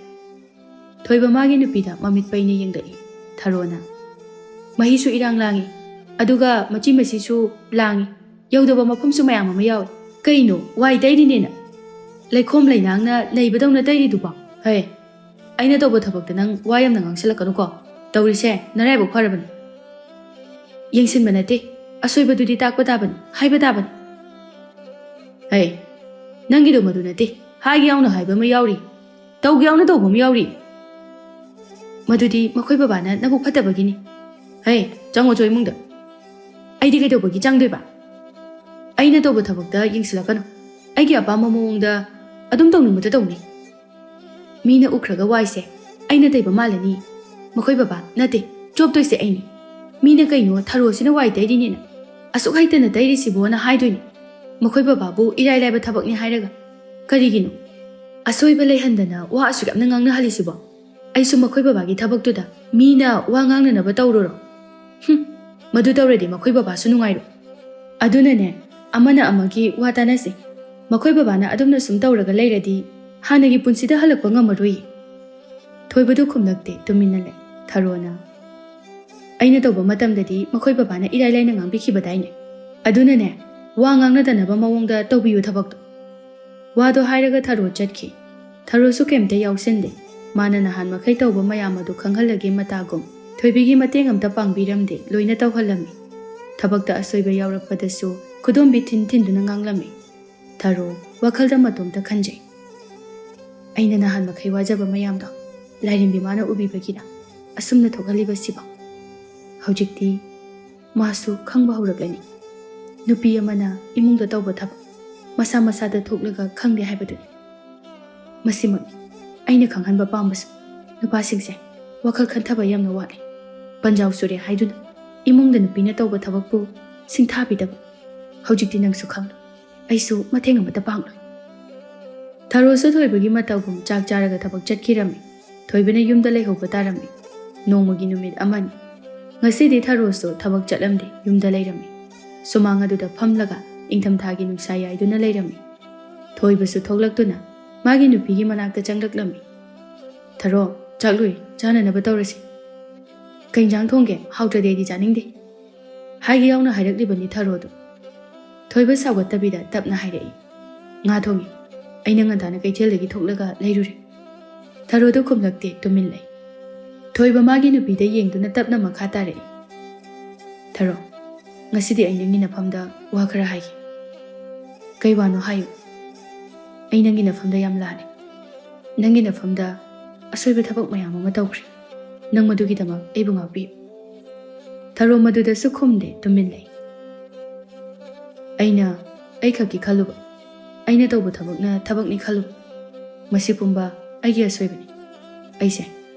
ꯊꯣꯏꯕ ꯃꯥꯒꯤ ꯅꯨꯄꯤꯗ ꯃꯃꯤꯠ ꯄꯩꯅ ꯌꯦꯡꯂꯛꯏ꯫ ꯊꯔꯣꯅ, "ꯃꯍꯤꯁꯨ ꯏꯔꯥꯡ ꯂꯥꯡꯉꯤ, ꯑꯗꯨꯒ ꯃꯆꯤ ꯃꯆꯤꯁꯨ ꯂꯥꯡꯉꯤ, ꯌꯧꯗꯕ ꯃꯐꯝꯁꯨ ꯃꯌꯥꯝ ꯑꯃ ꯌꯥꯎꯏ꯫ ꯀꯩꯅꯣ, ꯋꯥꯏ ꯇꯩꯔꯤꯅꯦꯅ?" ꯂꯩꯈꯣꯝ ꯂꯩꯅꯥꯡꯅ ꯅꯩꯕꯗꯧꯅ ꯇꯩꯔꯤꯗꯨꯕꯣ? ꯍꯩ, ꯑꯩꯅ ꯇꯧꯕ ꯊꯕꯛꯇ ꯅꯪ ꯋꯥ ꯌꯥꯝꯅ ꯉꯥꯡꯁꯤꯜꯂꯛꯀꯅꯨꯀꯣ꯫ ꯇꯧꯔꯤꯁꯦ ꯅꯔꯥꯏꯕꯛ ꯐꯔꯕꯅꯤ꯫ ꯌꯦꯡꯁꯤꯟꯕ ꯅꯠꯇꯦ, ꯑꯁꯣꯏꯕꯗꯨꯗꯤ ꯇꯥꯛꯄ ꯇꯥꯕꯅꯤ, ꯍꯥꯏꯕ ꯇꯥꯕꯅꯤ꯫ ꯍꯩ, ꯅꯪꯒꯤꯗꯣ ꯃꯗꯨ ꯅꯠꯇꯦ, ꯍꯥꯏꯒꯦ ꯌꯥꯎꯅ ꯍꯥꯏꯕ ꯑꯃ ꯌꯥꯎꯔꯤ, ꯇꯧꯒꯦ ꯌꯥꯎꯅ ꯇꯧꯕ ꯑꯃ ꯌꯥꯎꯔꯤ꯫ ꯃꯗꯨꯗꯤ ꯃꯈꯣꯏ ꯕꯕꯥꯅ ꯅꯕꯨꯛ ꯐꯠꯇꯕꯒꯤꯅꯤ꯫ ꯍꯩ, ꯆꯪꯉꯣ ꯆꯣ ꯏꯃꯨꯡꯗ꯫ ꯑꯩꯗꯤ ꯀꯩꯗꯧꯕꯒꯤ ꯆꯪꯗꯣꯏꯕ? ꯑꯩꯅ ꯇꯧꯕ ꯊꯕꯛꯇ ꯌꯦꯡꯁꯤꯜꯂꯛꯀꯅꯨ꯫ ꯑꯩꯒꯤ ꯑꯄꯥꯝꯕ ꯃꯑꯣꯡꯗ ꯑꯗꯨꯝ ꯇꯧꯅꯤꯡꯕꯗ ꯇꯧꯅꯤ꯫ ꯃꯤꯅ ꯎꯈ꯭ꯔꯒ ꯋꯥꯏꯁꯦ ꯑꯩꯅ ꯇꯩꯕ ꯃꯥꯜꯂꯅꯤ꯫ ꯃꯈꯣꯏ ꯕꯕꯥ ꯅꯠꯇꯦ, ꯆꯣꯞꯇꯣꯏꯁꯦ ꯑꯩꯅꯤ꯫ ꯃꯤꯅ ꯀꯩꯅꯣ ꯊꯔꯣꯁꯤꯅ ꯋꯥꯏ ꯇꯩꯔꯤꯅꯦꯅ ꯑꯁꯨꯛ ꯍꯩꯇꯅ ꯇꯩꯔꯤꯁꯤꯕꯣꯅ ꯍꯥꯏꯗꯣꯏꯅꯤ꯫ ꯃꯈꯣꯏ ꯕꯕꯥꯕꯨ ꯏꯔꯥꯏ ꯂꯥꯏꯕ ꯊꯕꯛꯅꯤ ꯍꯥꯏꯔꯒ꯫ ꯀꯔꯤꯒꯤꯅꯣ ꯑꯁꯣꯏꯕ ꯂꯩꯍꯟꯗꯅ ꯋꯥ ꯑꯁꯨꯛ ꯌꯥꯝꯅ ꯉꯥꯡꯅꯍꯜꯂꯤꯁꯤꯕꯣ? ꯑꯩꯁꯨ ꯃꯈꯣꯏ ꯕꯕꯥꯒꯤ ꯊꯕꯛꯇꯨꯗ ꯃꯤꯅ ꯋꯥ ꯉꯥꯡꯅꯅꯕ ꯇꯧꯔꯨꯔꯣ? ꯍꯨꯝ, ꯃꯗꯨ ꯇꯧꯔꯗꯤ ꯃꯈꯣꯏ ꯕꯕꯥꯁꯨ ꯅꯨꯡꯉꯥꯏꯔꯣꯏ꯫ ꯑꯗꯨꯅꯅꯦ, ꯑꯃꯅ ꯑꯃꯒꯤ ꯋꯥ ꯇꯥꯅꯁꯤ꯫ ꯃꯈꯣꯏ ꯕꯕꯥꯅ ꯑꯗꯨꯝꯅ ꯁꯨꯝ ꯇꯧꯔꯒ ꯂꯩꯔꯗꯤ ꯍꯥꯟꯅꯒꯤ ꯄꯨꯟꯁꯤꯗ ꯍꯜꯂꯛꯄ ꯉꯝꯃꯔꯣꯏꯌꯦ꯫ ꯊꯣꯏꯕꯗꯨ ꯈꯨꯝꯂꯛꯇꯦ, ꯇꯨꯃꯤꯟꯅ ꯂꯩ꯫ ꯊꯔꯣꯅ, "ꯑꯩꯅ ꯇꯧꯕ ꯃꯇꯝꯗꯗꯤ ꯃꯈꯣꯏ ꯕꯕꯥꯅ ꯏꯔꯥꯏ ꯂꯥꯏꯅ ꯉꯥꯡꯕꯤꯈꯤꯕꯗꯥꯏꯅꯦ? ꯑꯗꯨꯅꯅꯦ, ꯋꯥ ꯉꯥꯡꯅꯗꯅꯕ ꯃꯑꯣꯡꯗ ꯇꯧꯕꯤꯌꯨ ꯊꯕꯛꯇꯣ"꯫ ꯋꯥꯗꯣ ꯍꯥꯏꯔꯒ ꯊꯔꯣ ꯆꯠꯈꯤ꯫ ꯊꯔꯣꯁꯨ ꯀꯩꯝꯇ ꯌꯥꯎꯁꯤꯟꯗꯦ꯫ ꯃꯥꯅ ꯅꯍꯥꯟ ꯃꯈꯩ ꯇꯧꯕ ꯃꯌꯥꯝ ꯑꯗꯨ ꯈꯪꯍꯜꯂꯒꯦ ꯃꯇꯥꯒꯨꯝ꯫ ꯊꯣꯏꯕꯤꯒꯤ ꯃꯇꯦꯡ ꯑꯝꯇ ꯄꯥꯡꯕꯤꯔꯝꯗꯦ, ꯂꯣꯏꯅ ꯇꯧꯍꯜꯂꯝꯃꯤ꯫ ꯊꯕꯛꯇ ꯑꯁꯣꯏꯕ ꯌꯥꯎꯔꯛꯄꯗꯁꯨ ꯈꯨꯗꯣꯝꯕꯤ ꯊꯤꯟ ꯊꯤꯟꯗꯨꯅ ꯉꯥꯡꯂꯝꯃꯤ꯫ ꯊꯔꯣ ꯋꯥꯈꯜꯗ ꯃꯇꯣꯝꯇ ꯈꯟꯖꯩ꯫ ꯑꯩꯅ ꯅꯍꯥꯟ ꯃꯈꯩ ꯋꯥꯖꯕ ꯃꯌꯥꯝꯗꯣ ꯂꯥꯏꯔꯦꯝꯕꯤ ꯃꯥꯅ ꯎꯕꯤꯕꯒꯤꯔ ꯑꯁꯨꯝꯅ ꯊꯣꯛꯍꯜꯂꯤꯕꯁꯤꯕꯣ? ꯍꯧꯖꯤꯛꯇꯤ ꯃꯥꯁꯨ ꯈꯪꯕ ꯍꯧꯔꯛꯂꯅꯤ꯫ ꯅꯨꯄꯤ ꯑꯃꯅ ꯏꯃꯨꯡꯗ ꯇꯧꯕ ꯊꯕꯛ ꯃꯁꯥ ꯃꯁꯥꯗ ꯊꯣꯛꯂꯒ ꯈꯪꯗꯦ ꯍꯥꯏꯕꯗꯨꯅꯤ꯫ ꯃꯁꯤꯃꯛꯅꯤ ꯑꯩꯅ ꯈꯪꯍꯟꯕ ꯄꯥꯝꯕꯁꯨ꯫ ꯅꯨꯄꯥꯁꯤꯡꯁꯦ ꯋꯥꯈꯜ ꯈꯟꯊꯕ ꯌꯥꯝꯅ ꯋꯥꯠꯂꯤ꯫ ꯄꯟꯖꯥꯎ ꯆꯨꯔꯦ ꯍꯥꯏꯗꯨꯅ ꯏꯃꯨꯡꯗ ꯅꯨꯄꯤꯅ ꯇꯧꯕ ꯊꯕꯛꯄꯨ ꯁꯤꯡꯊꯥꯕꯤꯗꯕ꯫ ꯍꯧꯖꯤꯛꯇꯤ ꯅꯪꯁꯨ ꯈꯪꯂꯣ, ꯑꯩꯁꯨ ꯃꯇꯦꯡ ꯑꯃꯠꯇ ꯄꯥꯡꯂꯣꯏ꯫ ꯊꯔꯣꯁꯨ ꯊꯣꯏꯕꯒꯤ ꯃꯇꯧꯒꯨꯝ ꯆꯥꯛ ꯆꯥꯔꯒ ꯊꯕꯛ ꯆꯠꯈꯤꯔꯝꯃꯤ꯫ ꯊꯣꯏꯕꯅ ꯌꯨꯝꯗ ꯂꯩꯍꯧꯕ ꯇꯥꯔꯝꯃꯤ꯫ ꯅꯣꯡꯃꯒꯤ ꯅꯨꯃꯤꯠ ꯑꯃꯅꯤ꯫ ꯉꯁꯤꯗꯤ ꯊꯔꯣꯁꯨ ꯊꯕꯛ ꯆꯠꯂꯝꯗꯦ, ꯌꯨꯝꯗ ꯂꯩꯔꯝꯃꯤ꯫ ꯁꯨꯃꯥꯡ ꯑꯗꯨꯗ ꯐꯝꯂꯒ ꯏꯪꯊꯝꯊꯥꯒꯤ ꯅꯨꯡꯁꯥ ꯌꯥꯏꯗꯨꯅ ꯂꯩꯔꯝꯃꯤ꯫ ꯊꯣꯏꯕꯁꯨ ꯊꯣꯛꯂꯛꯇꯨꯅ ꯃꯥꯒꯤ ꯅꯨꯄꯤꯒꯤ ꯃꯅꯥꯛꯇ ꯆꯪꯂꯛꯂꯝꯃꯤ꯫ "ꯊꯔꯣ, ꯆꯥꯛ ꯂꯣꯏꯔꯦ, ꯆꯥꯅꯅꯕ ꯇꯧꯔꯁꯤ꯫ ꯀꯩ ꯏꯟꯖꯥꯡ ꯊꯣꯡꯒꯦ? ꯍꯥꯎꯇ꯭ꯔꯗꯤ ꯑꯩꯗꯤ ꯆꯥꯅꯤꯡꯗꯦ"꯫ ꯍꯥꯏꯒꯦ ꯌꯥꯎꯅ ꯍꯥꯏꯔꯛꯂꯤꯕꯅꯤ ꯊꯔꯣꯗꯣ꯫ ꯊꯣꯏꯕ ꯁꯥꯎꯒꯠꯇꯕꯤꯗ ꯇꯞꯅ ꯍꯥꯏꯔꯛꯏ, "ꯉꯥ ꯊꯣꯡꯉꯤ"꯫ ꯑꯩꯅ ꯉꯟꯇꯥꯅ ꯀꯩꯊꯦꯜꯗꯒꯤ ꯊꯣꯛꯂꯒ ꯂꯩꯔꯨꯔꯦ꯫ ꯊꯔꯣꯗꯣ ꯈꯨꯝꯂꯛꯇꯦ, ꯇꯨꯃꯤꯟ ꯂꯩ꯫ ꯊꯣꯏꯕ ꯃꯥꯒꯤ ꯅꯨꯄꯤꯗ ꯌꯦꯡꯗꯨꯅ ꯇꯞꯅ ꯃꯈꯥ ꯇꯥꯔꯛꯏ꯫ "ꯊꯔꯣ, ꯉꯁꯤꯗꯤ ꯑꯩ ꯅꯪꯒꯤ ꯅꯐꯝꯗ ꯋꯥ ꯈꯔ ꯍꯥꯏꯒꯦ꯫" "ꯀꯩ ꯋꯥꯅꯣ ꯍꯥꯏꯌꯨ꯫" "ꯑꯩ ꯅꯪꯒꯤ ꯅꯐꯝꯗ ꯌꯥꯝ ꯂꯥꯜꯂꯦ꯫ ꯅꯪꯒꯤ ꯅꯐꯝꯗ ꯑꯁꯣꯏꯕ ꯊꯕꯛ ꯃꯌꯥꯝ ꯑꯃ ꯇꯧꯈ꯭ꯔꯦ꯫ ꯅꯪ ꯃꯗꯨꯒꯤꯗꯃꯛ ꯑꯩꯕꯨ ꯉꯥꯛꯄꯤꯌꯨ꯫" ꯊꯔꯣ ꯃꯗꯨꯗꯁꯨ ꯈꯨꯝꯗꯦ, ꯇꯨꯃꯤꯟ ꯂꯩ꯫ "ꯑꯩꯅ ꯑꯩꯈꯛꯀꯤ ꯈꯜꯂꯨꯕ, ꯑꯩꯅ ꯇꯧꯕ ꯊꯕꯛꯅ ꯊꯕꯛꯅꯤ ꯈꯜꯂꯨꯕ, ꯃꯁꯤ ꯄꯨꯝꯕ ꯑꯩꯒꯤ ꯑꯁꯣꯏꯕꯅꯤ꯫ ꯑꯩꯁꯦ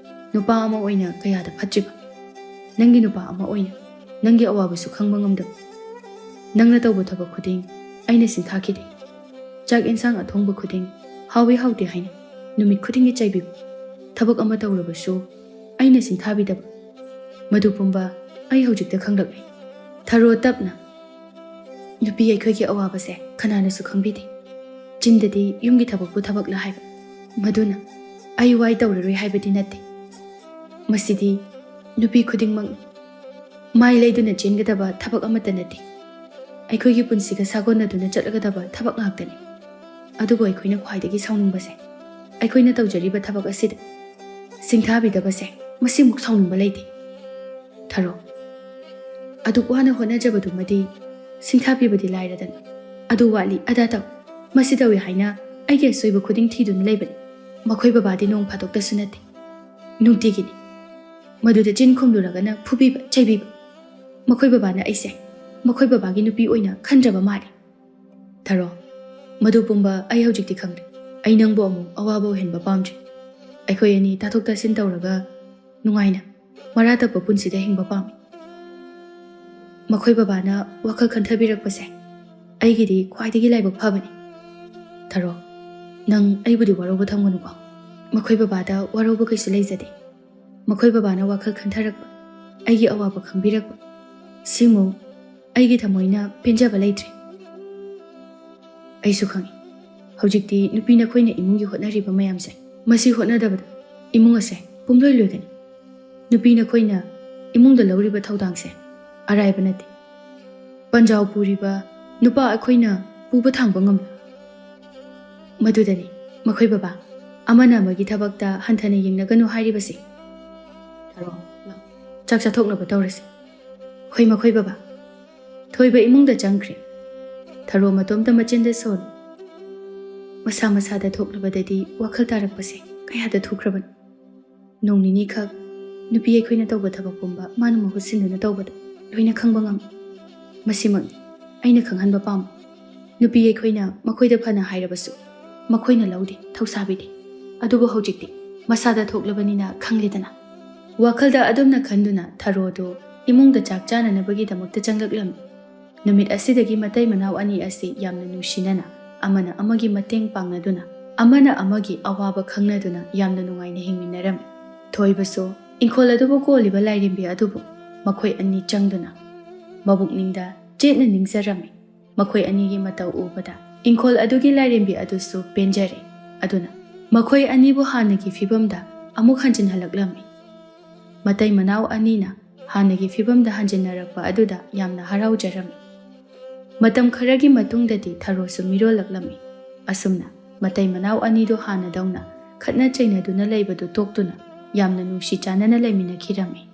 ꯅꯨꯄꯥ ꯑꯃ ꯑꯣꯏꯅ ꯀꯌꯥꯗ ꯐꯠꯇ꯭ꯔꯤꯕ, ꯅꯪꯒꯤ ꯅꯨꯄꯥ ꯑꯃ ꯑꯣꯏꯅ ꯅꯪꯒꯤ ꯑꯋꯥꯕꯁꯨ ꯈꯪꯕ ꯉꯝꯗꯕ꯫ ꯅꯪꯅ ꯇꯧꯕ ꯊꯕꯛ ꯈꯨꯗꯤꯡ ꯑꯩꯅ ꯁꯤꯟꯊꯥꯈꯤꯗꯦ꯫ ꯆꯥꯛ ꯏꯟꯁꯥꯡ ꯑꯊꯣꯡꯕ ꯈꯨꯗꯤꯡ ꯍꯥꯎꯏ ꯍꯥꯎꯇꯦ ꯍꯥꯏꯅ ꯅꯨꯃꯤꯠ ꯈꯨꯗꯤꯡꯒꯤ ꯆꯩꯕꯤꯕ꯫ ꯊꯕꯛ ꯑꯃ ꯇꯧꯔꯕꯁꯨ ꯑꯩꯅ ꯁꯤꯟꯊꯥꯕꯤꯗꯕ꯫ ꯃꯗꯨ ꯄꯨꯝꯕ ꯑꯩ ꯍꯧꯖꯤꯛꯇ ꯈꯪꯂꯛꯂꯦ꯫" ꯊꯔꯣ ꯇꯞꯅ, "ꯅꯨꯄꯤ ꯑꯩꯈꯣꯏꯒꯤ ꯑꯋꯥꯕꯁꯦ ꯀꯅꯥꯅꯁꯨ ꯈꯪꯕꯤꯗꯦ꯫ ꯆꯤꯟꯗꯗꯤ ꯌꯨꯝꯒꯤ ꯊꯕꯛꯄꯨ ꯊꯕꯛꯂ ꯍꯥꯏꯕ꯫ ꯃꯗꯨꯅ ꯑꯩ ꯋꯥꯏ ꯇꯧꯔꯔꯣꯏ ꯍꯥꯏꯕꯗꯤ ꯅꯠꯇꯦ꯫ ꯃꯁꯤꯗꯤ ꯅꯨꯄꯤ ꯈꯨꯗꯤꯡꯃꯛꯅꯤ꯫ ꯃꯥꯏ ꯂꯩꯗꯨꯅ ꯆꯦꯟꯒꯗꯕ ꯊꯕꯛ ꯑꯃꯠꯇ ꯅꯠꯇꯦ꯫ ꯑꯩꯈꯣꯏꯒꯤ ꯄꯨꯟꯁꯤꯒ ꯁꯥꯒꯣꯟꯅꯗꯨꯅ ꯆꯠꯂꯒꯗꯕ ꯊꯕꯛ ꯉꯥꯛꯇꯅꯤ꯫ ꯑꯗꯨꯕꯨ ꯑꯩꯈꯣꯏꯅ ꯈ꯭ꯋꯥꯏꯗꯒꯤ ꯁꯥꯎꯅꯤꯡꯕꯁꯦ, ꯑꯩꯈꯣꯏꯅ ꯇꯧꯖꯔꯤꯕ ꯊꯕꯛ ꯑꯁꯤꯗ ꯁꯤꯡꯊꯥꯕꯤꯗꯕꯁꯦ, ꯃꯁꯤꯃꯨꯛ ꯁꯥꯎꯅꯤꯡꯕ ꯂꯩꯇꯦ꯫ ꯊꯔꯣ, ꯑꯗꯨꯛ ꯋꯥꯅ ꯍꯣꯠꯅꯖꯕꯗꯨꯃꯗꯤ ꯁꯤꯡꯊꯥꯕꯤꯕꯗꯤ ꯂꯥꯏꯔꯗꯅ, ꯑꯗꯨ ꯋꯥꯠꯂꯤ, ꯑꯗꯥ ꯇꯧ, ꯃꯁꯤ ꯇꯧꯏ ꯍꯥꯏꯅ ꯑꯩꯒꯤ ꯑꯁꯣꯏꯕ ꯈꯨꯗꯤꯡ ꯊꯤꯗꯨꯅ ꯂꯩꯕꯅꯤ꯫ ꯃꯈꯣꯏ ꯕꯕꯥꯗꯤ ꯅꯣꯡ ꯐꯥꯗꯣꯛꯇꯁꯨ ꯅꯠꯇꯦ, ꯅꯨꯡꯇꯤꯒꯤꯅꯤ꯫ ꯃꯗꯨꯗ ꯆꯤꯟ ꯈꯨꯝꯂꯨꯔꯒꯅ ꯐꯨꯕꯤꯕ, ꯆꯩꯕꯤꯕ꯫ ꯃꯈꯣꯏ ꯕꯕꯥꯅ ꯑꯩꯁꯦ ꯃꯈꯣꯏ ꯕꯕꯥꯒꯤ ꯅꯨꯄꯤ ꯑꯣꯏꯅ ꯈꯟꯗ꯭ꯔꯕ ꯃꯥꯜꯂꯤ꯫" ꯊꯔꯣ, ꯃꯗꯨ ꯄꯨꯝꯕ ꯑꯩ ꯍꯧꯖꯤꯛꯇꯤ ꯈꯪꯂꯦ꯫ ꯑꯩ ꯅꯪꯕꯨ ꯑꯃꯨꯛ ꯑꯋꯥꯕ ꯑꯣꯏꯍꯟꯕ ꯄꯥꯝꯗ꯭ꯔꯦ꯫ ꯑꯩꯈꯣꯏ ꯑꯅꯤ ꯇꯥꯊꯣꯛ ꯇꯥꯁꯤꯟ ꯇꯧꯔꯒ ꯅꯨꯡꯉꯥꯏꯅ ꯃꯔꯥ ꯇꯞꯄ ꯄꯨꯟꯁꯤꯗ ꯍꯤꯡꯕ ꯄꯥꯝꯃꯤ꯫ ꯃꯈꯣꯏ ꯕꯕꯥꯅ ꯋꯥꯈꯜ ꯈꯟꯊꯕꯤꯔꯛꯄꯁꯦ ꯑꯩꯒꯤꯗꯤ ꯈ꯭ꯋꯥꯏꯗꯒꯤ ꯂꯥꯏꯕꯛ ꯐꯕꯅꯤ꯫ ꯊꯔꯣ, ꯅꯪ ꯑꯩꯕꯨꯗꯤ ꯋꯥꯔꯧꯕ ꯊꯝꯒꯅꯨꯀꯣ꯫ ꯃꯈꯣꯏ ꯕꯕꯥꯗ ꯋꯥꯔꯧꯕ ꯀꯩꯁꯨ ꯂꯩꯖꯗꯦ꯫ ꯃꯈꯣꯏ ꯕꯕꯥꯅ ꯋꯥꯈꯜ ꯈꯟꯊꯔꯛꯄ, ꯑꯩꯒꯤ ꯑꯋꯥꯕ ꯈꯪꯕꯤꯔꯛꯄ, ꯁꯤꯃꯨꯛ ꯑꯩꯒꯤ ꯊꯃꯣꯏꯅ ꯄꯦꯟꯖꯕ ꯂꯩꯇ꯭ꯔꯦ꯫ ꯑꯩꯁꯨ ꯈꯪꯏ, ꯍꯧꯖꯤꯛꯇꯤ ꯅꯨꯄꯤ ꯅꯈꯣꯏꯅ ꯏꯃꯨꯡꯒꯤ ꯍꯣꯠꯅꯔꯤꯕ ꯃꯌꯥꯝꯁꯦ, ꯃꯁꯤ ꯍꯣꯠꯅꯗꯕꯗ ꯏꯃꯨꯡ ꯑꯁꯦ ꯄꯨꯝꯂꯣꯏ ꯂꯣꯏꯒꯅꯤ꯫ ꯅꯨꯄꯤ ꯅꯈꯣꯏꯅ ꯏꯃꯨꯡꯗ ꯂꯧꯔꯤꯕ ꯊꯧꯗꯥꯡꯁꯦ ꯑꯔꯥꯏꯕ ꯅꯠꯇꯦ꯫ ꯄꯟꯖꯥꯎ ꯄꯨꯔꯤꯕ ꯅꯨꯄꯥ ꯑꯩꯈꯣꯏꯅ ꯄꯨꯕ ꯊꯥꯡꯕ ꯉꯝꯂꯣꯏ꯫ ꯃꯗꯨꯗꯅꯤ ꯃꯈꯣꯏ ꯕꯕꯥ ꯑꯃꯅ ꯑꯃꯒꯤ ꯊꯕꯛꯇ ꯍꯟꯊꯅ ꯌꯦꯡꯅꯒꯅꯨ ꯍꯥꯏꯔꯤꯕꯁꯦ꯫ ꯊꯔꯣ, ꯂꯥꯎ, ꯆꯥꯛ ꯆꯥꯊꯣꯛꯅꯕ ꯇꯧꯔꯁꯤ꯫ ꯍꯣꯏ, ꯃꯈꯣꯏ ꯕꯕꯥ꯫ ꯊꯣꯏꯕ ꯏꯃꯨꯡꯗ ꯆꯪꯈ꯭ꯔꯦ꯫ ꯊꯔꯣ ꯃꯇꯣꯝꯇ ꯃꯆꯤꯟꯗ ꯁꯣꯜꯂꯤ꯫ ꯃꯁꯥ ꯃꯁꯥꯗ ꯊꯣꯛꯂꯕꯗꯗꯤ ꯋꯥꯈꯜ ꯇꯥꯔꯛꯄꯁꯦ ꯀꯌꯥꯗ ꯊꯨꯈ꯭ꯔꯕꯅꯣ꯫ ꯅꯣꯡ ꯅꯤꯅꯤꯈꯛ ꯅꯨꯄꯤ ꯑꯩꯈꯣꯏꯅ ꯇꯧꯕ ꯊꯕꯛ ꯄꯨꯝꯕ ꯃꯥꯅ ꯃꯍꯨꯠ ꯁꯤꯟꯗꯨꯅ ꯇꯧꯕꯗꯣ ꯂꯣꯏꯅ ꯈꯪꯕ ꯉꯝꯃꯤ꯫ ꯃꯁꯤꯃꯛꯅꯤ ꯑꯩꯅ ꯈꯪꯍꯟꯕ ꯄꯥꯝꯕ꯫ ꯅꯨꯄꯤ ꯑꯩꯈꯣꯏꯅ ꯃꯈꯣꯏꯗ ꯐꯅ ꯍꯥꯏꯔꯕꯁꯨ ꯃꯈꯣꯏꯅ ꯂꯧꯗꯦ, ꯊꯧꯁꯥꯕꯤꯗꯦ꯫ ꯑꯗꯨꯕꯨ ꯍꯧꯖꯤꯛꯇꯤ ꯃꯁꯥꯗ ꯊꯣꯛꯂꯕꯅꯤꯅ ꯈꯪꯂꯦꯗꯅ꯫ ꯋꯥꯈꯜꯗ ꯑꯗꯨꯝꯅ ꯈꯟꯗꯨꯅ ꯊꯔꯣꯗꯨ ꯏꯃꯨꯡꯗ ꯆꯥꯛ ꯆꯥꯅꯅꯕꯒꯤꯗꯃꯛꯇ ꯆꯪꯂꯛꯂꯝꯃꯤ꯫ ꯅꯨꯃꯤꯠ ꯑꯁꯤꯗꯒꯤ ꯃꯇꯩ ꯃꯅꯥꯎ ꯑꯅꯤ ꯑꯁꯤ ꯌꯥꯝꯅ ꯅꯨꯡꯁꯤꯅꯅ, ꯑꯃꯅ ꯑꯃꯒꯤ ꯃꯇꯦꯡ ꯄꯥꯡꯅꯗꯨꯅ, ꯑꯃꯅ ꯑꯃꯒꯤ ꯑꯋꯥꯕ ꯈꯪꯅꯗꯨꯅ ꯌꯥꯝꯅ ꯅꯨꯡꯉꯥꯏꯅ ꯍꯤꯡꯃꯤꯟꯅꯔꯝꯃꯤ꯫ ꯊꯣꯏꯕꯁꯨ ꯏꯪꯈꯣꯜ ꯑꯗꯨꯕꯨ ꯀꯣꯜꯂꯤꯕ ꯂꯥꯏꯔꯦꯝꯕꯤ ꯑꯗꯨꯕꯨ ꯃꯈꯣꯏ ꯑꯅꯤ ꯆꯪꯗꯨꯅ ꯃꯕꯨꯛꯅꯤꯡꯗ ꯆꯦꯠꯅ ꯅꯤꯡꯖꯔꯝꯃꯤ꯫ ꯃꯈꯣꯏ ꯑꯅꯤꯒꯤ ꯃꯇꯧ ꯎꯕꯗ ꯏꯪꯈꯣꯜ ꯑꯗꯨꯒꯤ ꯂꯥꯏꯔꯦꯝꯕꯤ ꯑꯗꯨꯁꯨ ꯄꯦꯟꯖꯔꯦ꯫ ꯑꯗꯨꯅ ꯃꯈꯣꯏ ꯑꯅꯤꯕꯨ ꯍꯥꯟꯅꯒꯤ ꯐꯤꯕꯝꯗ ꯑꯃꯨꯛ ꯍꯟꯖꯤꯟꯍꯜꯂꯛꯂꯝꯃꯤ꯫ ꯃꯇꯩ ꯃꯅꯥꯎ ꯑꯅꯤꯅ ꯍꯥꯟꯅꯒꯤ ꯐꯤꯕꯝꯗ ꯍꯟꯖꯤꯟꯅꯔꯛꯄ ꯑꯗꯨꯗ ꯌꯥꯝꯅ ꯍꯔꯥꯎꯖꯔꯝꯃꯤ꯫ ꯃꯇꯝ ꯈꯔꯒꯤ ꯃꯇꯨꯡꯗꯗꯤ ꯊꯔꯣꯁꯨ ꯃꯤꯔꯣꯜꯂꯛꯂꯝꯃꯤ꯫ ꯑꯁꯨꯝꯅ ꯃꯇꯩ ꯃꯅꯥꯎ ꯑꯅꯤꯗꯨ ꯍꯥꯟꯅꯗꯧꯅ ꯈꯠꯅ ꯆꯩꯅꯗꯨꯅ ꯂꯩꯕꯗꯨ ꯇꯣꯛꯇꯨꯅ ꯌꯥꯝꯅ ꯅꯨꯡꯁꯤ ꯆꯥꯟꯅꯅ ꯂꯩꯃꯤꯟꯅꯈꯤꯔꯝꯃꯤ꯫